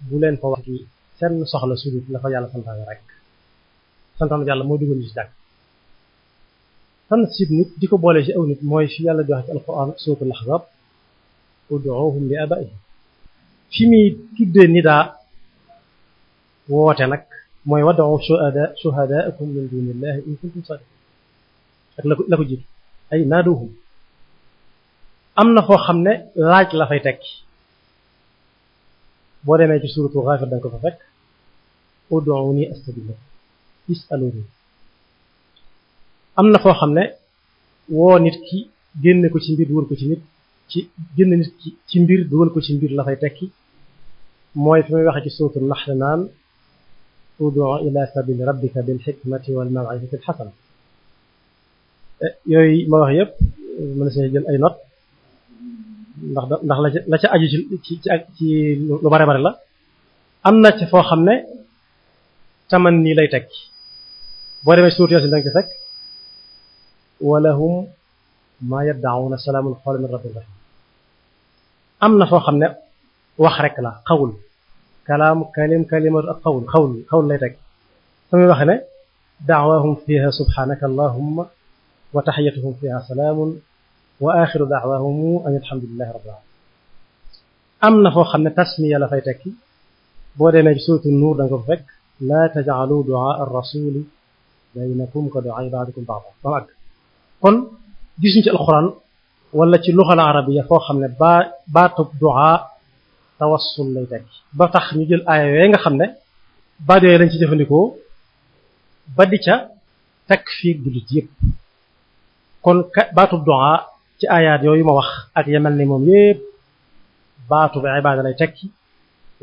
bu leen fa wax ci seen soxla sudut la fa yàlla santaane rek santaane yàlla moo dugal ñu ci jàkk tansiib nit di ko boole ci aw nit mooy fi yàlla di wax ci alquran suuratul ahzab ud'uuhum li abaa'ihim fi muy tuddee nidaa woote nag mooy wad'u shuhadaakum min dunillahi in kuntum saadiqiin ak la ko jiitu ay naaduhum am na foo xam ne laaj la fay tekki boo demee ci suuratu Ghaafir danga ko fa fekk ud'uuni astajib lakum is'aluuni am na foo xam ne woo nit ki génne ko ci mbir dugal ko ci nit génne nit ki ci mbir dugal ko ci mbir la fay tekki mooy fi may waxee ci suuratu Nahl naan ud'u ila sabili rabbika bil hikmati wal maw'izati al hasana yooyu ma wax yëpp mën na see jël ay note ndax la ca aju ci lu bare bare la am na ca foo xam ne taman nii lay tekki boo demee suuratu Yaasin danga ci fekk walahum ma yad'una salaamun qawlan min rabbir rahim am na foo xam ne wax rek la xawul kalimatu ak xawl lay teg fa muy waxe ne da'waahum fiha subhanaka allahumma wa tahiyyatuhum fiha salaamun wa axiru da'waahum an alhamdulillahi rabbil alamin am na foo xam ne tasmiya la fay tekki boo demee ci suuratu nuur da nga ko fekk laa taj'alu du'aa ar-rasuuli baynakum ka du'aa'i ba'dikum ba'dan ba mu àgg kon gisuñu ci alxuraan wala ci luxal arabiya foo xam ne baatub du'aa tawassul lay tekki ba tax ñu jël aaya yooyu nga xam ne baat yooyu lañ ci jëfandikoo ba di ca takfiir jullit yépp kon baatub du'aa ci aayaat yooyu ma wax ak yemel ni moom yépp baatub ibaada lay tekki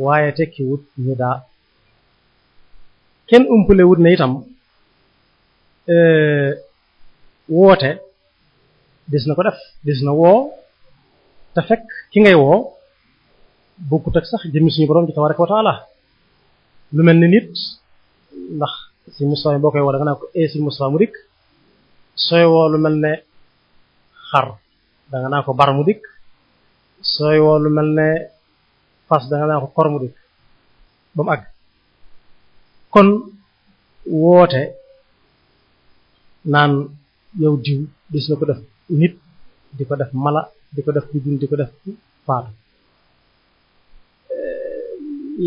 waaye tekki wut ñu daa kenn umpale wut ne itam woote des na ko def des na woo te fekk ki ngay woo bokkut ak sax jëmmi suñu borom ji tabaraka wa taala lu mel ni nit ndax si Musaa boo koy woo da nga naa ko si Musaa mu dikk sooy woo lu mel ne xar da nga naa ko bar mu dikk sooy woo lu mel ne fas da nga naa ko kor mu dikk ba mu àgg kon woote naan yow diw dis na ko def nit di ko def mala di ko def bidun di ko def faatu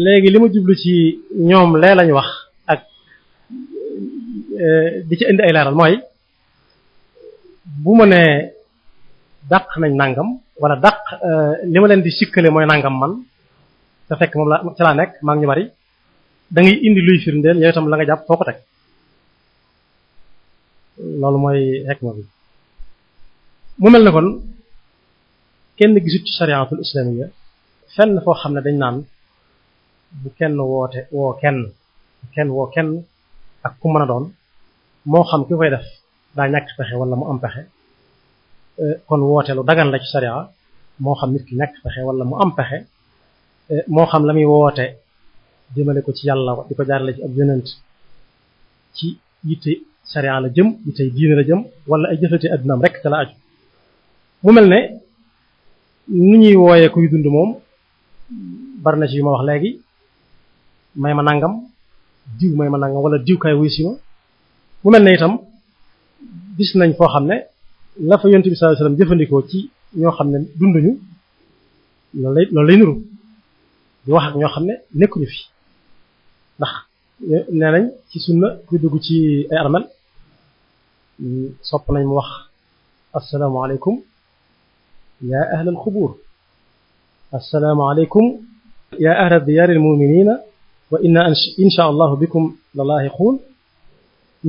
léegi li ma jublu ci ñoom lee lañ wax ak di ci indi ay leeral mooy bu ma nee dàq nañ nangam wala dàq li ma leen di sikkale mooy nangam man te fekk moom la ci laa nekk maa ngi ñu bari da ngay indi luy firndeel yow itam la nga jàpp foo ko teg loolu mooy hikma bi mu mel ne kon kenn gisut ci shariatul islamiyya fenn foo xam ne dañ naan bu kenn woote woo kenn ak ku mën a doon moo xam ki koy def daa ñàkk pexe wala mu am pexe kon woote lu dagan la ci sharia moo xam nit ki ñàkk pexe wala mu am pexe moo xam la muy woote jëmale ko ci yàlla di ko jaarale ci ab yonent ci yitte sharia la jëm yitte diine la jëm wala ay jëflate addunaam rek te la aju mu mel ne ni ñuy wooyee kuy dund moom bari na ci yu ma wax léegi may ma nangam diw may ma nangam wala diw kay wuy si ma mu mel ne itam gis nañ foo xam ne la fa yonent bi sallallahu alayhi wasallam jëfandikoo ci ñoo xam ne dunduñu loolu lay nuru di wax ak ñoo xam ne nekkuñu fi ndax nee nañ ci sunna ku dugg ci ay armel sopp nañ mu wax assalaamu alaykum yaa ahlal xubuur assalaamu alaykum yaa ahla diyaaril mu'miniina wa inna insha allahu bikum la laahiquun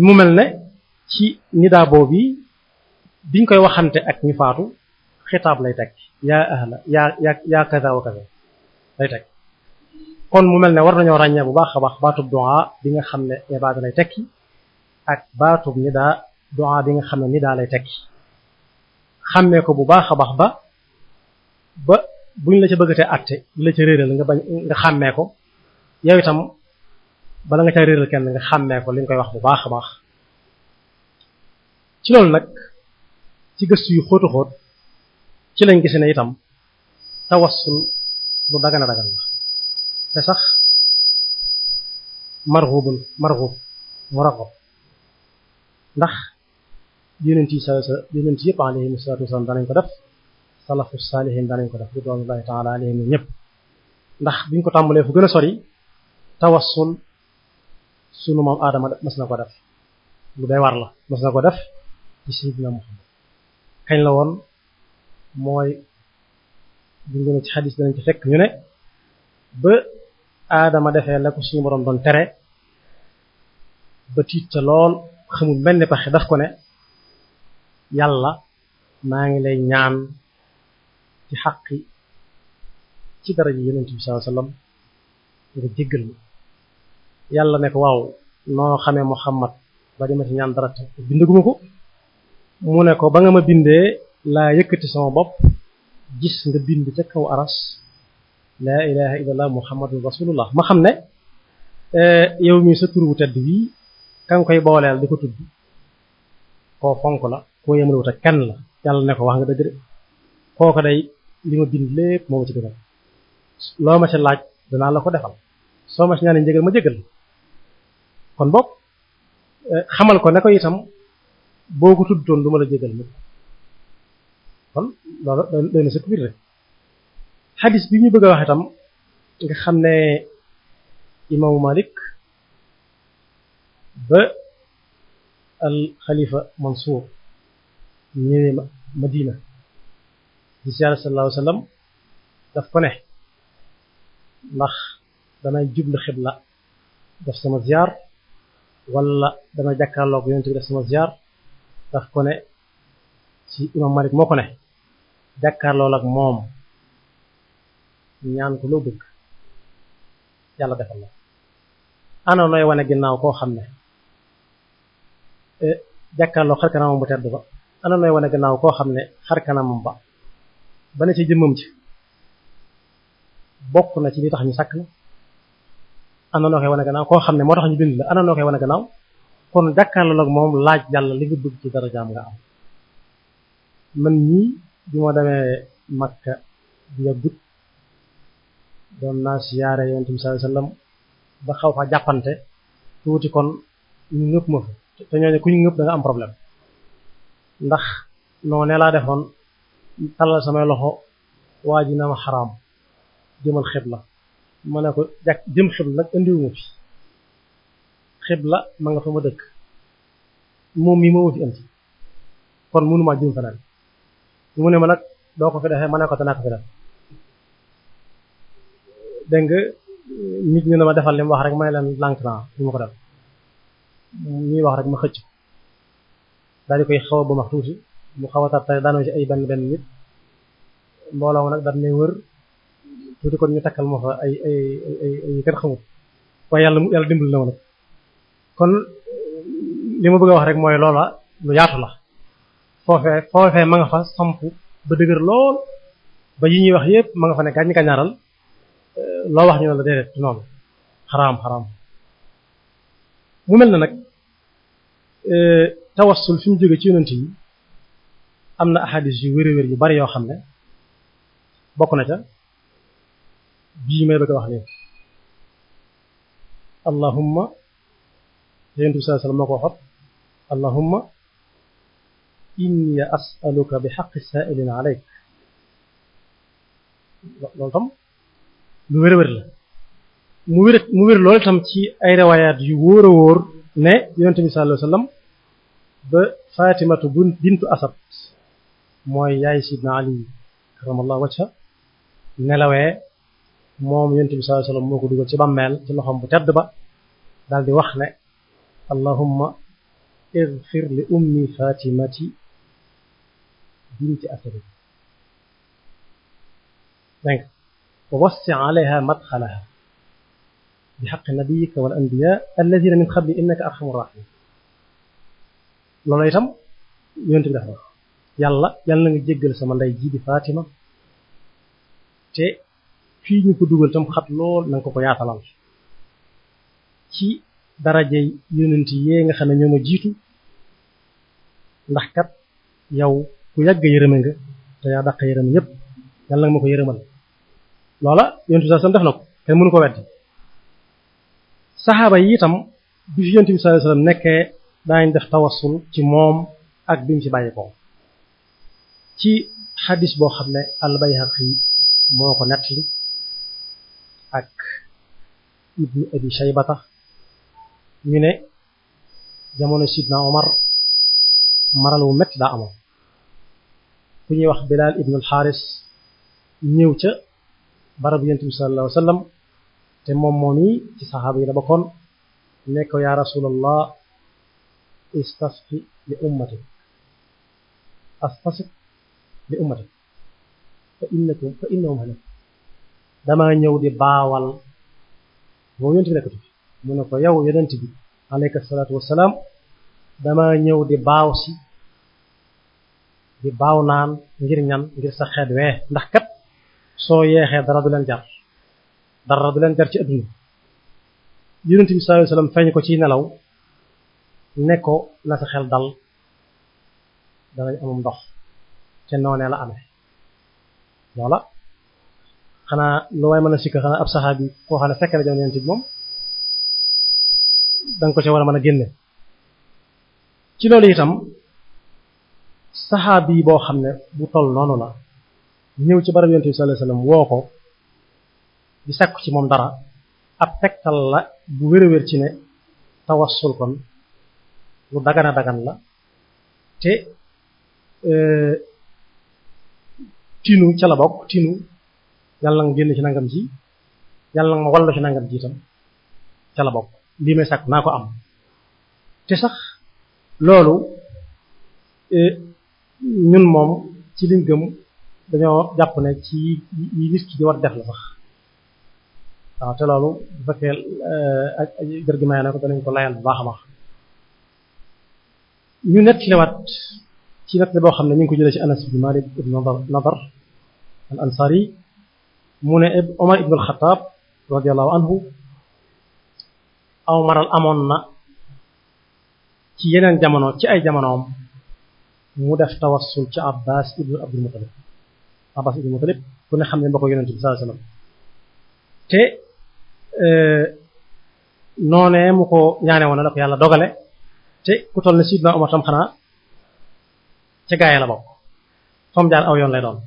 mu mel ne ci nidaa boobu biñ koy waxante ak ñu faatu xitaab lay teg yaa ahla yaa kaza wa kaza lay teg kon mu mel ne war nañoo ràññee bu baax a baax baatub du'a bi nga xam ne ibaada lay tekki ak baatub nidaa du'a bi nga xam ne nidaa lay tekki xàmmee ko bu baax a baax ba buñ la ca bëggatee àtte di la ca réeral nga bañ nga xàmmee ko yow itam bala nga ca réeral kenn nga xàmmee ko li nga koy wax bu baax a baax ci loolu nag ci gëstu yu xóotu xóot ci lañ gis ne itam tawassul lu dagana dagan la te sax marghub muraghab ndax yonent yëpp alayhim salaatu wasalaam danañ ko def salafu saalihin danañ ko def ridwanullahi taala alayhim ñëpp ndax biñ ko tàmbalee fu gën a sori tawassul sunu moom aadama mas na ko def lu day war la mas na ko def ci sayyidina Muhammad kañ la woon mooy buñ gën a ci xadis danañ ci fekk ñu ne ba aadama defee la ko suñu borom doon tere ba tiit ca lool xamul benn pexe daf ko ne yàlla maa ngi lay ñaan ci xaqi ci daraja yonent bi sallallahu alayhi wasallam nga jéggal mi yàlla ne ko waaw noo xamee Muhammad ba dima ci ñaan dara bindaguma ko mu ne ko ba nga ma bindee laa yëkkati sama bopp gis nga bind ca kaw aras laa ilaha illallah muhammadun rasulullah ma xam ne yow mi sa tur wu tedd wi ka nga koy booleel di ko tudd koo fonk la koo yemalewut ak kenn la yàlla ne ko wax nga dëgg de kooko day li ma bind lépp moo ma ci gënal loo ma ci laaj danaa la ko defal soo ma ci ñaanee njëgal ma jëgal kon boog xamal ko ne ko itam boo ko tuddoon du ma la jëgal mi kon loolu doy na sa biir rek xadis bi ñu bëgg a wax itam nga xam ne imaamu Malik ba al xalifa Mansour ñëwee Madina di siyaare sallallahu alayhi wa sallam daf ko ne ndax damay jublu xibla def sama ziar wala damay jàkkaarloog yonent bi def sama ziar daf ko ne ci imam Malik moo ko ne jàkkaarloo ak moom ñaan ko loo bëgg yàlla defal la ana nooy wane ginnaaw koo xam ne jàkkaarloo xar kanamam bu tedd ba ana nooy wane ginnaaw koo xam ne xar kanamam ba ne ci jëmmam ci bokk na ci li tax ñu sàkk la ana noo koy wane gannaaw koo xam ne moo tax ñu bind la ana noo koy wane gannaaw kon jàkkaarloo ak moom laaj yàlla li nga bëgg ci darajaam nga am man ñii bi ma demee Makka bi yàggut doon naa siyaare yonent bi sallallahu alayhi wasallam ba xaw fa jàppante tuuti kon ñu ngëpp ma fa te ñooñu ku ñu ngëpp da nga am problème ndax noonu laa defoon talal samay loxo waa ji na ma xaraam jëmal xibla ma ne ko jëm xibla nag indiwuma fi xibla ma nga fa ma dëkk moom mii moo fi indi kon mënumaa jëm feneen mu ne ma nag doo ko fi defee ma ne ko danaa ko fi def dégg nga nit ñu ne ma defal li mu wax rek may leen lànk naa du ma ko def ñuy wax rek ma xëcc daal di koy xaw a ba max tuuti mu xaw a tar tey daanoo ci ay benn nit mbooloo ma nag daal ne wër tuuti kon ñu takkal ma fa ay kenn xamut waaye yàlla dimbali na ma nag kon li ma bëgg a wax rek mooy loola lu yaatu la foofee ma nga fa samp ba dëgër lool ba yi ñuy wax yépp ma nga fa ne gàññi kañaaral loo wax ñu ne la déedéet noonu xaraam mu mel na nag tawassul fi mu jóge ci yonent yi am na ahadis yu wér yu bari yoo xam ne bokk na ca bii may bëgg a wax nii allahumma yonent bi sallallahu alayhi wasallam moo ko waxat allahumma inni as'aluka bi haqqi sa'ilin alayk loolu tam lu wér la mu wér loolu tam ci ay riwaayaat yu wóor a wóor ne yonent bi sallallahu alayhi wasallam ba Fatimatu bintu Asad mooy yaay sidna Ali karamallahu wajha nelawee moom yonent bi sallallahu alayhi wasallam moo ko dugal ci bàmmeel ci loxoom bu tedd ba daal di wax ne allahumma ighfir li ummi Fatimati binti Asad dégg nga wa wassi alayha madxalaha bi haqqi nabiyyika wal anbiya alladhina min qabli innaka arhamur rahimin loolu itam yonent bi def na yàlla na nga jéggal sama ndey ji di Fatima te fii ñu ko dugal tam xat lool na nga ko yaatalal ci daraje yonent yee nga xam ne ñoo ma jiitu ndax kat yow ku yàgg yërëme nga te yaa dàq yërëm yépp yàlla nga ma ko yërëmal loola yonent bi sallallahu alayhi wasallam def na ko kenn mënu ko weddi saxaaba yi itam bi fi yonent bi sallallahu alayhi wasallam nekkee daañ def tawassul ci moom ak bi mu ci bàyyi ko ci xadis boo xam ne al-Bayhaqi moo ko nettali ak ibnu abi shaybata ñu ne jamono sidna Omar maral wu metti daa amoon ku ñuy wax Bilaal ibnu al-Xaaris ñëw ca barab yonent bi sallallahu alayhi wasallam te moom yi ci saxaaba yi la bokkoon ne ko yaa rasulallah istasqi li ummati astasq li ummati fa innahum halak dama ñëw di baawal boo yonent bi nekkatu fi mu ne ko yow yonent bi alayka salaatu wassalaam dama ñëw di baaw si di baaw naan ngir ñan ngir sa xeet wee ndax kat soo yeexee dara du leen jar ci adduna yonent bi sallallahu alayhi wasallam feeñ ko ci nelaw ne ko na sa xel dal danañ amum ndox te noonee la amee loola xanaa lu waay mën a sikka xanaa ab saxaabi koo xam ne fekk na jamono yonent bi moom danga ko ca war a mën a génne ci loolu itam saxaabi boo xam ne bu toll noonu la ñëw ci barab yonent bi sallallahu alayhi wasallam woo ko di sakku ci moom dara ab tegtal la bu wér-wér ci ne tawassul kon lu dagana dagan la te tinu ca la bokk tinu yàlla nga génn ci nangam ji yàlla nga ma wallu ci nangam ji itam ca la bokk lii may sàkk naa ko am te sax loolu ñun moom ci liñ gëm dañoo jàpp ne ci yi nit ki di war def la sax waaw te loolu bu fekkee ak gër gi may na ko danañ ko layal bu baax a baax ñu nettaliwaat ci nettali boo xam ne ñu ngi ko jëlee ci Anas bin Malik ibn Nadar al Ansari mu ne Omar ibn al-Khattab radiyallahu anhu aw maral amoon na ci yeneen jamono ci ay jamonoom mu def tawassul ci Abbas ibn Abdul Muttalib Abbas ibn Muttalib ku ne xam ne ba ko Yonent bi sallallahu alayhi wasallam te noonee mu ko ñaane woon la ko yàlla dogale te ku toll ne Sidna Omar tam xanaa ca gaay la bokk fam jaar aw yoon lay doon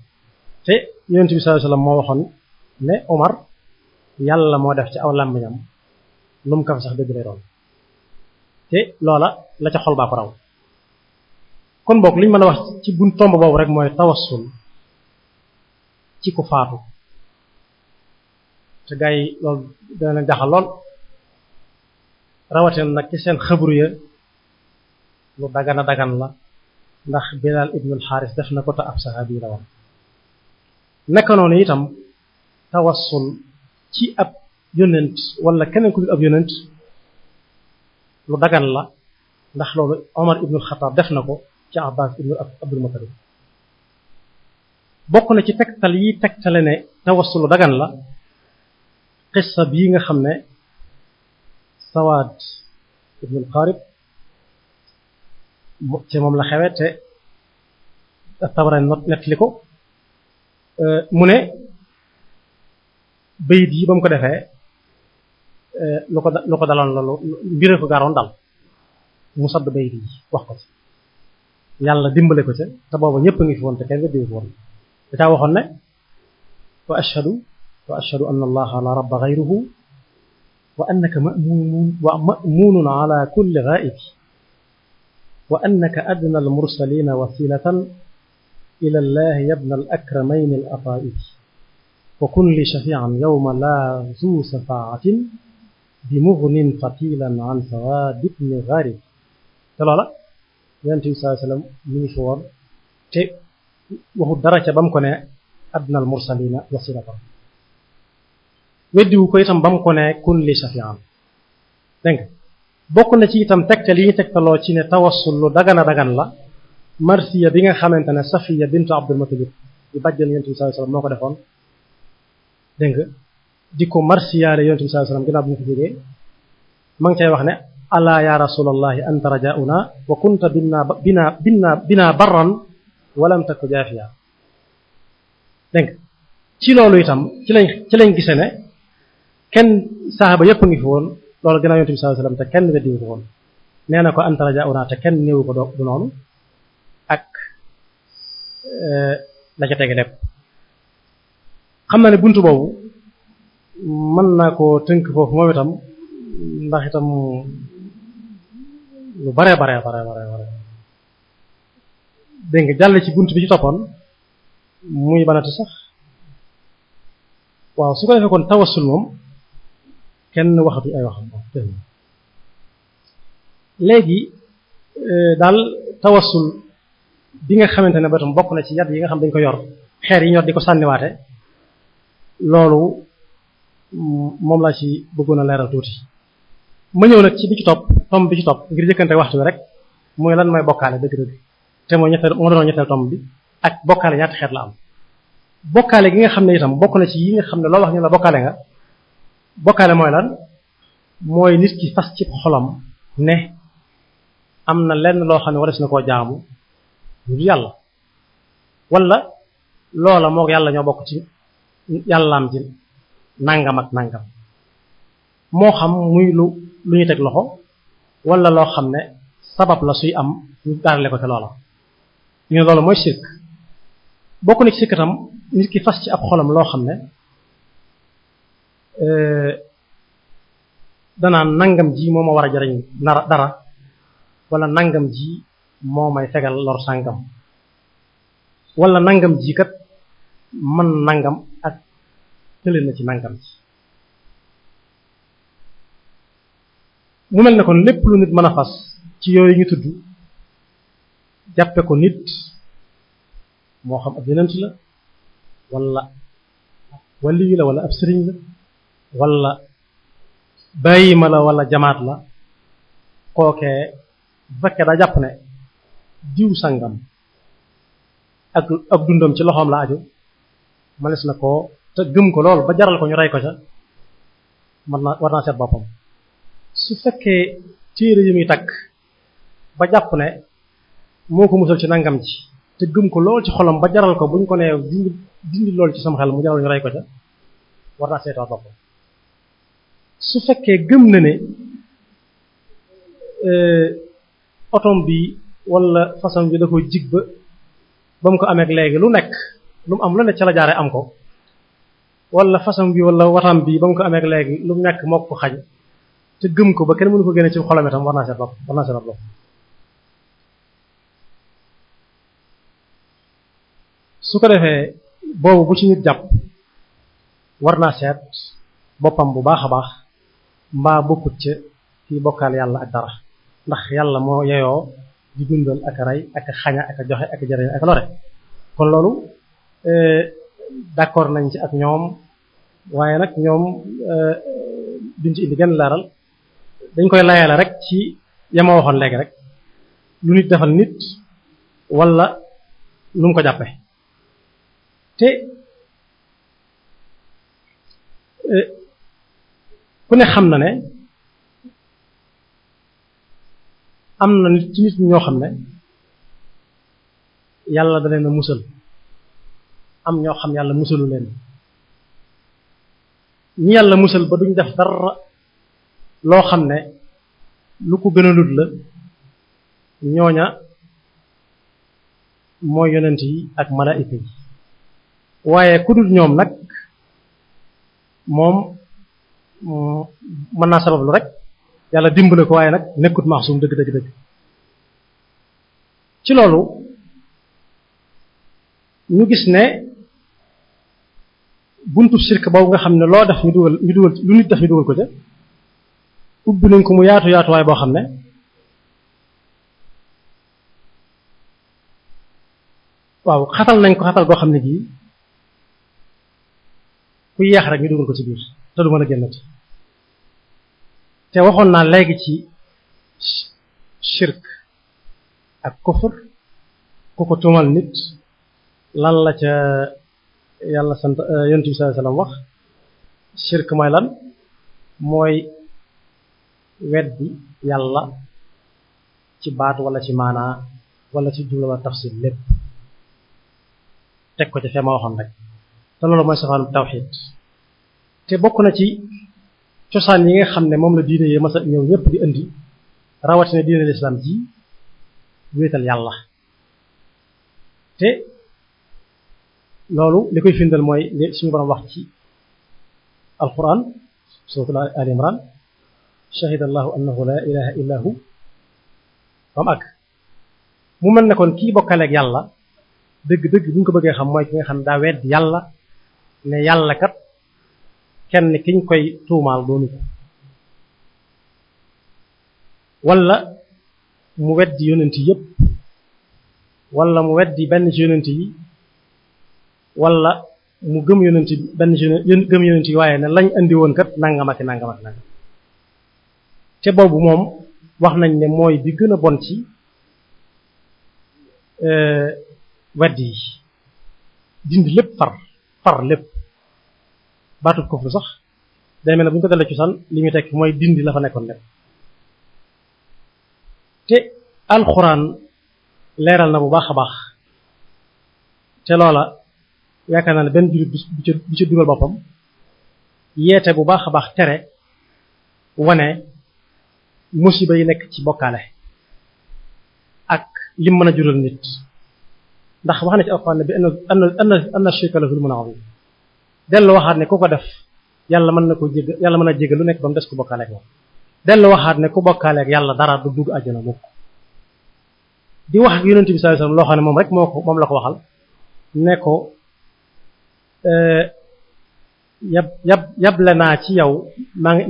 te Yonent bi sallallahu alayhi wasallam moo waxoon ne Omar yàlla moo def ci aw làmmiñam lu mu ko fa sax dëgg lay doon te loola la ca xol baa ko raw kon boog liñ mën a wax ci buñ tomb boobu rek mooy tawassul ci ku faatu te gaa yi loolu dana leen jaxal lool rawatina nag ci seen xëbru ya lu dagana dagan la ndax Bilaal ibnul Xaaris def na ko te ab saxaabi la woon naka noonu itam tawassul ci ab yonent wala keneen ku dul ab yonent lu dagan la ndax loolu Omar ibnul Xataab def na ko ci Abbas ibnu Abdul Muttalib bokk na ci tegtal yi tegtale ne tawassul lu dagan la qissa bii nga xam ne Sawaad ibnul Qaarib ci moom la xewe te Tabarani nettali ko mu ne bayit yi ba mu ko defee lu ko daloon loolu mbir ko gaaroon dal mu sadd bayit yi wax ko ci yàlla dimbale ko ca te booba ñëpp a ngi fi woon te kenn weddiwu ko woon da caa waxoon ne wa ashhadu anna allaha la rabba ghayruhu wa annaka ma'munun ala kulli ghaibi wa annaka adna al mursalina wasilatan ila allahi yabna al akramayn al ata'ib wa kun li shafi'an yawma la zu shafa'atin bi mughnin fatilan an sawad ibn gharib te loola Yonent bi sallallahu alayhi wasallam mi ngi fi woon te waxu dara ca ba mu ko ne adna al mursalina wasilatan weddiwu ko itam ba mu ko ne kun li shafi'an dégg nga bokk na ci itam tegtal yi ñu tegtaloo ci ne tawassul lu dagana dagan la marsiya bi nga xamante ne Safiya bintu Abdul Muttalib di bàjjan Yonent bi sallallahu alayhi wasallam moo ko defoon dégg nga di ko marsiyaale Yonent bi sallallahu alayhi wasallam ginnaaw bi ñu ko jógee ma ngi cay wax ne ala ya rasulallahi anta rajauna wa kunta bina barran walam taku jaafiya dégg nga ci loolu itam ci lañ gise ne kenn saxaaba yépp a ngi fi woon loolu ginnaaw Yonent bi sallallahu alayhi wasallam te kenn weddiwu ko woon nee na ko anta rajauna te kenn néewu ko du noonu ak la ca tege lépp xam naa ne buntu boobu mën naa koo tënk foofu moom itam ndax itam lu bare dégg nga jàll ci buntu bi ci toppoon muy banati sax waaw su ko defee kon tawassul moom kenn waxatu ay waxam léegi daal tawassul bi nga xamante ne ba tam bokk na ci yat yi nga xam dañ ko yor xeer yi ñor di ko sànniwaate loolu moom laa ci bëggoon a leeral tuuti ma ñëw nag ci bi ci topp tomb bi ci topp ngir jëkkante waxtu bi rek mooy lan mooy bokkaale dëgg-dëgg te mooy moo doon ñetteel tomb bi ak bokkaale ñaata xeet la am bokkaale gi nga xam ne itam bokk na ci yi nga xam ne loo wax ñu la bokkaale nga bokkaale mooy lan mooy nit ki fas ci xolam ne am na lenn loo xam ne waras na koo jaamu lu yàlla wala loola moo yàlla ñoo bokk ci yàllaam ji nangam ak nangam moo xam muy lu ñuy teg loxo wala loo xam ne sabab la suy am ñu gaarale ko te loola ñu ne loolu mooy shirk bokk na ci sikkatam nit ki fas ci ab xolam loo xam ne danaa nangam ji moo ma war a jariñ dara wala nangam ji moo may fegal lor sàngam wala nangam ji kat man nangam ak tële na ci nangam ji mu mel ne kon lépp lu nit mën a fas ci yooyu ñu tudd jàppe ko nit moo xam ab yonent la wala waliyu la wala ab sëriñ la wala bàyyima la wala jamaat la kookee bu fekkee daa jàpp ne diw sangam ak dundam ci loxoom la aju manes na ko te gëm ko lool ba jaral ko ñu rey ko ca war naa seet boppam su fekkee téere yi muy takk ba jàpp ne moo ko musal ci nangam ci te gëm ko lool ci xolam ba jaral ko buñ ko nee dindi lool ci sama xel mu jaral ñu rey ko ca war naa seetaat boppam su fekkee gëm na ne otom bi wala façon bi da ko jig ba mu ko amee léegi lu nekk lu mu am lu ne ca la jaare am ko wala façon bi wala watam bi ba mu ko amee léegi lu mu nekk moo ko xañ te gëm ko ba kenn mënu ko génne ci xolam itam war naa seet bopp su ko defee boobu bu ci nit jàpp war naa seet boppam bu baax a baax mbaa bokkut ca ci bokkaal yàlla ak dara ndax yàlla moo yeyoo di dundal ak a rey ak a xaña ak a joxe ak a jëriñ ak a lore kon loolu d'accord nañ ci ak ñoom waaye nag ñoom duñ ci indi genn leeral dañ koy layale rek ci yama waxoon léegi rek lu nit defal nit wala lu mu ko jàppe te ku ne xam na ne am na nit ci nit ñoo xam ne yàlla da leen a musal am ñoo xam yàlla musalu leen ñi yàlla musal ba duñ def dara loo xam ne lu ko gën a lut la ñooña mooy yonent yi ak malaayika yi waaye ku dul ñoom nag moom mën naa sabablu rek yàlla dimbale ko waaye nag nekkut maasum dëgg ci loolu ñu gis ne buntu sirk boobu nga xam ne loo def ñu dugal lu nit def ñu dugal ko ca ubbi nañ ko mu yaatuwaay boo xam ne waaw xatal nañ ko xatal goo xam ne gii ku yeex rek ñu dugal ko ci biir te du mën a génnati te waxoon naa léegi ci shirk ak kufur ku ko tuumal nit lan la ca yàlla sant yonent bi sallallahu alayhi wasallam wax shirk mooy lan mooy weddi yàlla ci baat wala ci maanaa wala ci jumla wala tafsir lépp teg ko ci fee ma waxoon rek te loolu mooy safaanu tawxiid te bokk na ci cosaan yi nga xam ne moom la diine yi masa ñëw ñëpp di indi rawatina diine lislaam ji wéetal yàlla te loolu li koy firndeel mooy li suñu borom wax ci alquran suratul ali imran shahida allahu annahu la ilaha illa hu bam ak mu mel ne kon kii bokkaleeg yàlla dëgg-dëgg bu ñu ko bëggee xam mooy ki nga xam ne daa wedd yàlla ne yàlla kat kenn kiñ koy tuumaal doonu ko wala mu weddi yonent yépp wala mu weddi benn ci yonent yi wala mu gëm yonent benn ci gëm yonent yi waaye ne lañ andi woon kat nangam ak nangam te boobu moom wax nañ ne mooy bi gën a bon ci weddi yi dindi lépp far lépp baatut kufru sax day mel ne bu ñu ko dalee cosaan li muy tekk mooy dindi la fa nekkoon lépp te alxuraan leeral na bu baax a baax te loola yaakaar naa ne benn jullit bu ci dugal boppam yeete bu baax a baax tere wane musiba yi nekk ci bokkaale ak lim mën a jural nit ndax wax na ci alquran ne bi anna shirka la zulmun azim dellu waxaat ne ku ko def yàlla mën na ko jéggal yàlla mën a jéggal lu nekk ba mu des ku bokkaaleeg moom dellu waxaat ne ku bokkaaleeg yàlla dara du dugg àjjana mukk di wax ak yonent bi sallallahu alayhi wasallam loo xam ne moom rek moom la ko waxal ne ko yable naa ci yow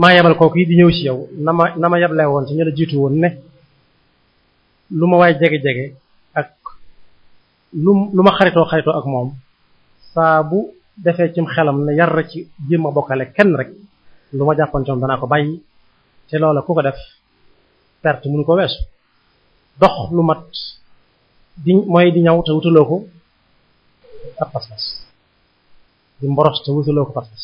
maa yebal kooku yi di ñëw ci yow na ma yable woon ci ñu la jiitu woon ne lu ma waay jege-jege ak lu ma xaritoo ak moom saa bu defee cim xelam ne yar ci jéem a bokkale kenn rek lu ma jàppoon ci moom danaa ko bàyyi te loola ku ko def perte mënu ko weesu dox lu mat mooy di ñëw te wutuloo ko ak pas-pas di mboros te wutuloo ko pas-pas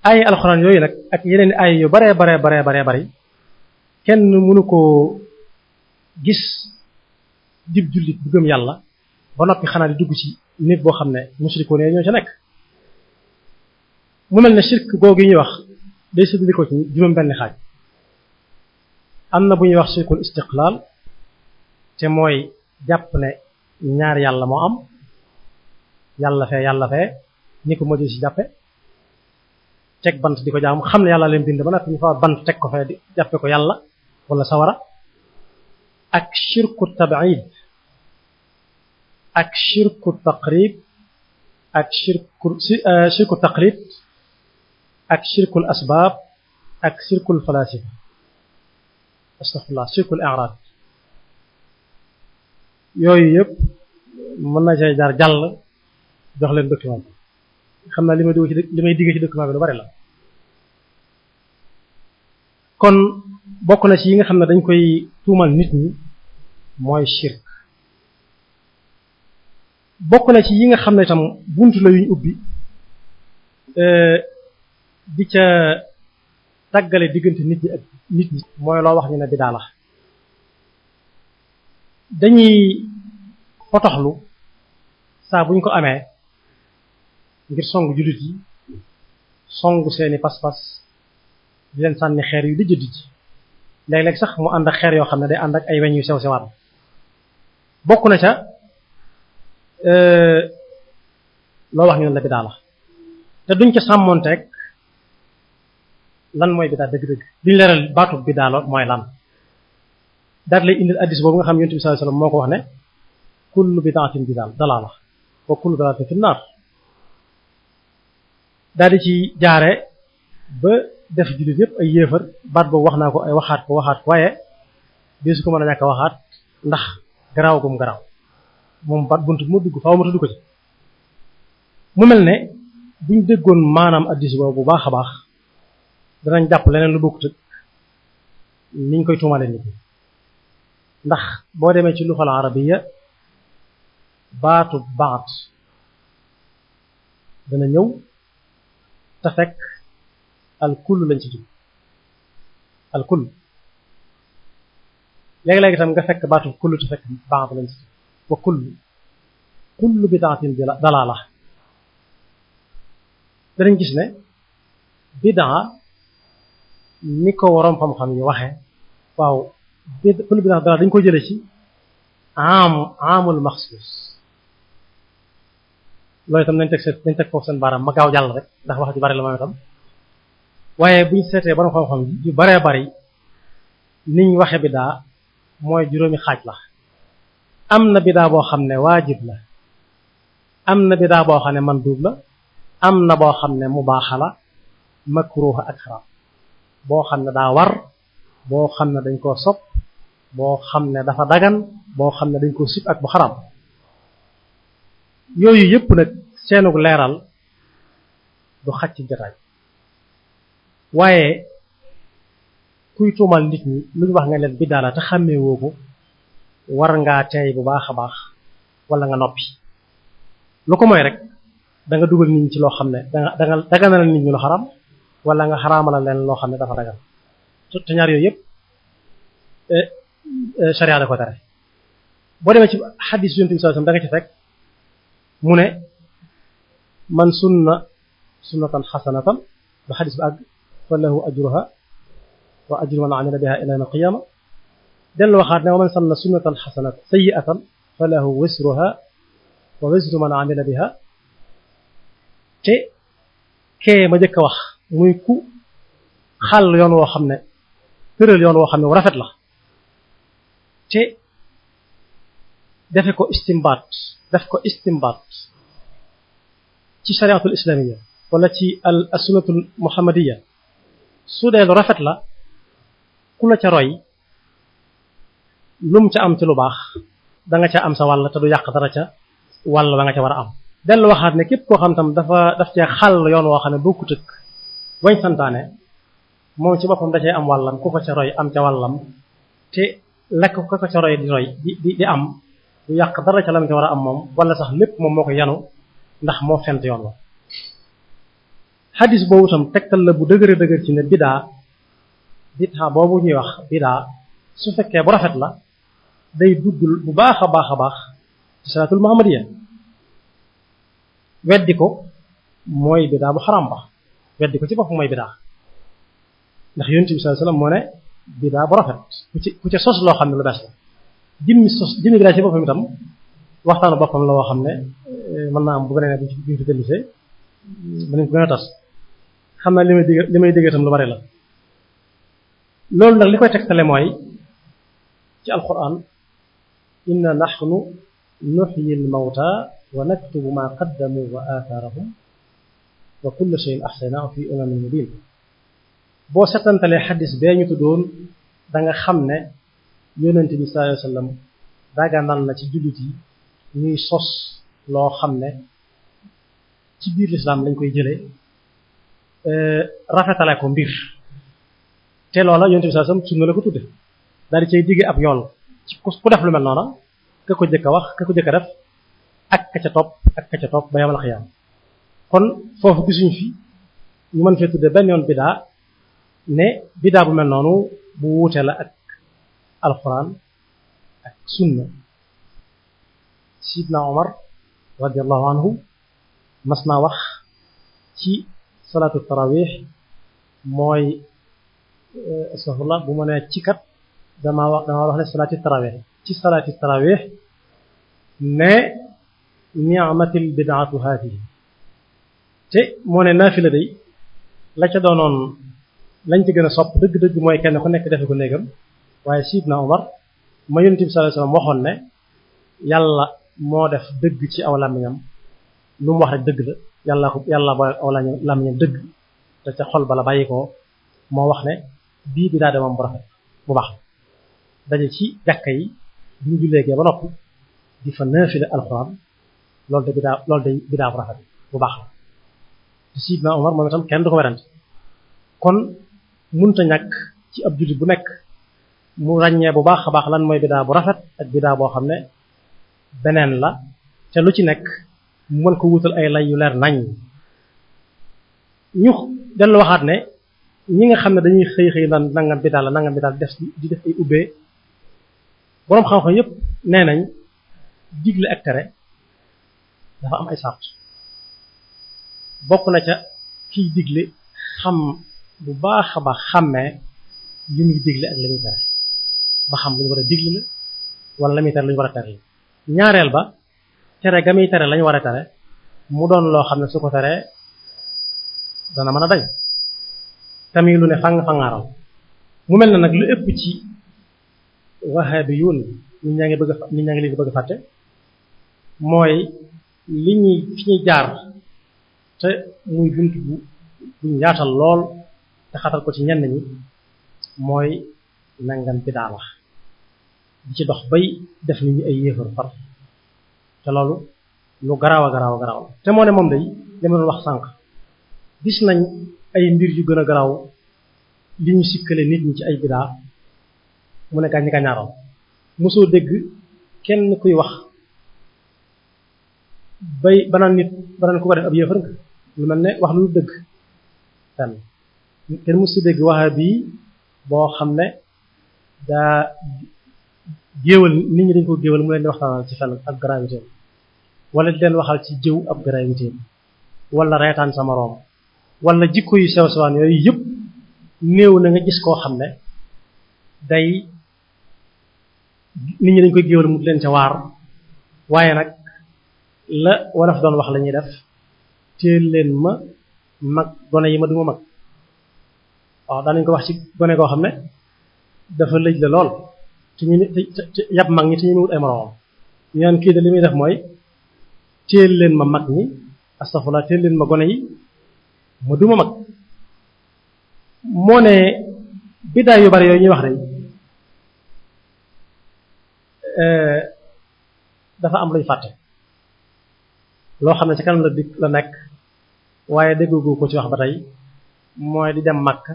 ay alxuraan yooyu nag ak yeneen ay yu bare bari kenn mënu koo gis dib jullit bu gëm yàlla ba noppi xanaa di dugg ci nit boo xam ne musrikoon yi ñoo ca nekk mu mel ne shirk googu yi ñuy wax day séddale ko ci juróom benn xaaj am na bu ñuy wax shirkul istiqlaal te mooy jàpp ne ñaar yàlla moo am yàlla fee ni ko modi ci jàppe teg bant di ko jaam xam ne yàlla leen bind ba noppi ñu fa bant teg ko fee di jàppe ko yàlla wala sawara ak shirku tab'id ak shirku taqrib ak shirku taqlid ak shirkul asbaab ak shirkul falasifa astaghfirullah shirkul i'rad yooyu yëpp mën na cay jaar jàll jox leen document bi xam naa li may digg ci document bi lu bari la kon bokk na ci yi nga xam ne dañ koy tuumal nit ñi mooy shirk bokk na ci yi nga xam ne itam buntu la yuñ ubbi di ca tàggale diggante nit ñi ak nit ñi mooy loo wax ñu ne bidaa la dañuy potoxlu saa bu ñu ko amee ngir songu jullit yi songu seeni pas-pas di leen sànni xeer yu dijj dijj léeg-léeg sax mu ànd ak xeer yoo xam ne day ànd ak ay weñ yu sew sewaat bokk na ca loo wax ñu ne la bidaa la te duñ ca sàmmonteeg lan mooy bidaa dëgg-dëgg duñ leeral baatu bidaa la mooy lan daal lay indil addis boobu nga xam yonent bi sallallahu alayhi wasallam moo ko wax ne kullu bid'atin dalaala wa kullu dalaalatin fi naar daal di ci jaare ba def jullit yëpp ay yéefar baat boobu wax naa ko ay waxaat ko waaye deesu ko mën a ñàkk a waxaat ndax garaaw gum garaaw moom baat bunt bu ma dugg faaw ma tudd ko ci mu mel ne buñ déggoon maanaam addis boobu bu baax a baax danañ jàpp leneen lu bokkut ak niñ koy tuumale nit ñi ndax boo demee ci luxal arabiya baatu baat dana ñëw te fekk al kull lañ ci tudd al kull léegi-léegi tam nga fekk baatu kull te fekk baat lañ ci tudd wa kullu bid'atin dalaala danañ gis ne bidaa ni ko waroom xam-xam yi waxe waaw kullu bid'a dalaala dañ ko jële ci amul maxsuus loolu itam nañ teg foofu seen baaraam ma gaaw jàll rek ndax wax ju bari la moom itam waaye buñ seetee borom xam-xam yu baree bari niñ waxe bidaa mooy juróomi xaaj la am na bidaa boo xam ne waajib la am na bidaa boo xam ne manduub la am na boo xam ne mubaaxa la makruuha ak xaraam boo xam ne daa war boo xam ne dañ koo sopp boo xam ne dafa dagan boo xam ne dañ koo sib ak bu xaraam yooyu yëpp nag seenug leeral du xaj ci jotaay waaye kuy tuumal nit ñi lu ñu wax nga leen biddaa la te xàmmee woo ko war ngaa teey bu baax a baax wala nga noppi lu ko mooy rek da nga dugal nit ñi ci loo xam ne danga daganal nit ñi lu xaram wala nga xaraamala leen loo xam ne dafa dagan te ñaar yooyu yëpp sharia da ko tere boo demee ci xadis yonent bi sallallahu alayhi wasallam da nga ci fekk mu ne man sunnatan xasanatan ba xadis ba àgg fa lahu ajruha wa ajru man amila biha ila yawm al-qiyama dellu waxaat ne wa man sanna sunnatan xasanatan sayyi'atan fa lahu wisruha wa wizru man amila biha te kee ma jëkk a wax muy ku xàll yoon woo xam ne tëral yoon woo xam ne wu rafet la te def ko istimbaat ci shariatul islamiyya wala ci al sunnatul muhammadiyya su dee lu rafet la ku la ca roy lum ca am ci lu baax da nga ca am sa wàll te du yàq dara ca wàll ba nga ca war a am dellu waxaat ne képp koo xam tam daf cee xàll yoon woo xam ne bokkut ak wañ santaane moom ci boppam da cee am wàllam ku ko ca roy am ca wàllam te lekk ko ca roy di roy di am du yàq dara ca lam ca war a am moom wala sax lépp moom moo ko yanu ndax moo fent yoon wa xadis boobu tam tegtal la bu dëgëre dëgër ci ne bidaa boobu ñuy wax bidaa su fekkee bu rafet la day duggul bu baax a baax a baax ci salaatul muhammadiyya weddi ko mooy bidaa bu xaram ba weddi ko ci bopp mooy bidaa ndax yonent bi sallallahu alayhi wasallam moo ne bidaa bu rafet ku ca sos loo xam ne lu bees la jimmi bidaa ci boppam itam waxtaanu boppam la woo xam ne mën naa am bu beneen bi ñu fi dellusee mën nañ ko gën a tas xam naa li may dégg itam lu bari la loolu nag li koy tegtale mooy ci alquran inna nahnu nuhyi al-mawta wa naktubu ma qaddamu wa atharahum wa kulla shay'in ahsaynahu fi imamin mubin boo setantalee xadis bee ñu tuddoon da nga xam ne yonent bi sallallahu alayhi wasallam daganal na ci jullit yi ñuy sos loo xam ne ci biir lislaam lañ koy jëlee rafetale ko mbir te loola yonent bi sallallahu alayhi wasallam sunna la ko tudde daal di cay digge ab yool ci ku def lu mel noona ka ko jëkk a wax ka ko jëkk a def ak ka ca topp ba yamal xiyaam kon foofu gisuñu fi ñu mën fee tudde benn yoon bidaa ne bidaa bu mel noonu bu wuute la ak alquran ak sunna sidna Omar radiyallahu anhu mas naa wax ci salaatu tarawih mooy astaghfirullah bu ma nee ci kat dama wax ne salaati tarawih ne ni'matil bid'atu haadihi te moo ne naafila day la ca doonoon lañ ci gën a sopp dëgg-dëgg mooy kenn ku nekk defe ko néegam waaye sidna Omar ma yonent bi sallallahu alayhi wasallam waxoon ne yàlla moo def dëgg ci aw làmmiñam lu mu wax rek dëgg la yàlla boo aw làmmiñam dëgg te ca xol bala bàyyi ko moo wax ne bii bi daa demam bu rafet bu baax daje ci jàkka yi bi ñu julleegee ba noppi di fa naafila alxuraan loolu de bidaa bu rafet bu baax la te sidna Omar moom itam kenn du ko werante kon munta ñàkk ci ab jullit bu nekk mu ràññee bu baax a baax lan mooy bidaa bu rafet ak bidaa boo xam ne beneen la te lu ci nekk mu mën ko wutal ay lay yu leer nañ ñu dellu waxaat ne ñi nga xam ne dañuy xëy naan nangam bidaa la nangam bidaa di def ay ubbee boroom xam-xam yépp nee nañ digle ak tere dafa am ay sart bokk na ca kiy digle xam bu baax a baax xàmmee li muy digle ak li muy tere ba xam lu ñu war a digle la wala la muy tere lu ñu war a tere la ñaareel ba tere ga muy tere lañu war a tere mu doon loo xam ne su ko teree dana mën a dañ tamit lu ne fang-fangaaral mu mel na nag lu ëpp ci wahabiyun nit ñaa ngi leen bëgg a fàtte mooy fi ñuy jaar te muy bunt buñ yaatal lool te xatal ko ci ñenn ñi mooy nangam bidaa la di ci dox bay def nit ñi ay yéefar far te loolu lu garaaw a garaaw a garaaw te moo ne moom day li ma doon wax sànq gis nañ ay mbir yu gën a garaaw li ñu sikkale nit ñi ci ay bidaa mu ne gàññi gàññaaral mosoo dégg kenn kuy wax banaan ku ko def ab yéefar nga lu mel ne wax lu dëgg kenn mosu dégg waxa bii boo xam ne daa géewal nit ñi dañ ko géewal mu leen di waxtaanal ci fen ak gravité wala di leen waxal ci jëw ab gravité wala reetaan sa moroom wala jikko yu sew sewaan yooyu yëpp néew na nga gis koo xam ne day nit ñi dañ koy géewal mu leen ca waar waaye nag la wolof doon wax la ñuy def téel leen ma mag gone yi ma duma mag waaw daanañ ko wax ci gone koo xam ne dafa lëj la lool te ñu te yàpp mag ñi te ñu wut ay moroomam ñaan kii de li muy def mooy téel leen ma mag ñi astafurlah téel leen ma gone yi ma duma mag moo ne biddaay yu bari yooyu ñuy wax rek dafa am luñ fàtte loo xam ne ci kanam la dikk la nekk waaye déggu ko ci wax ba tey mooy di dem Makka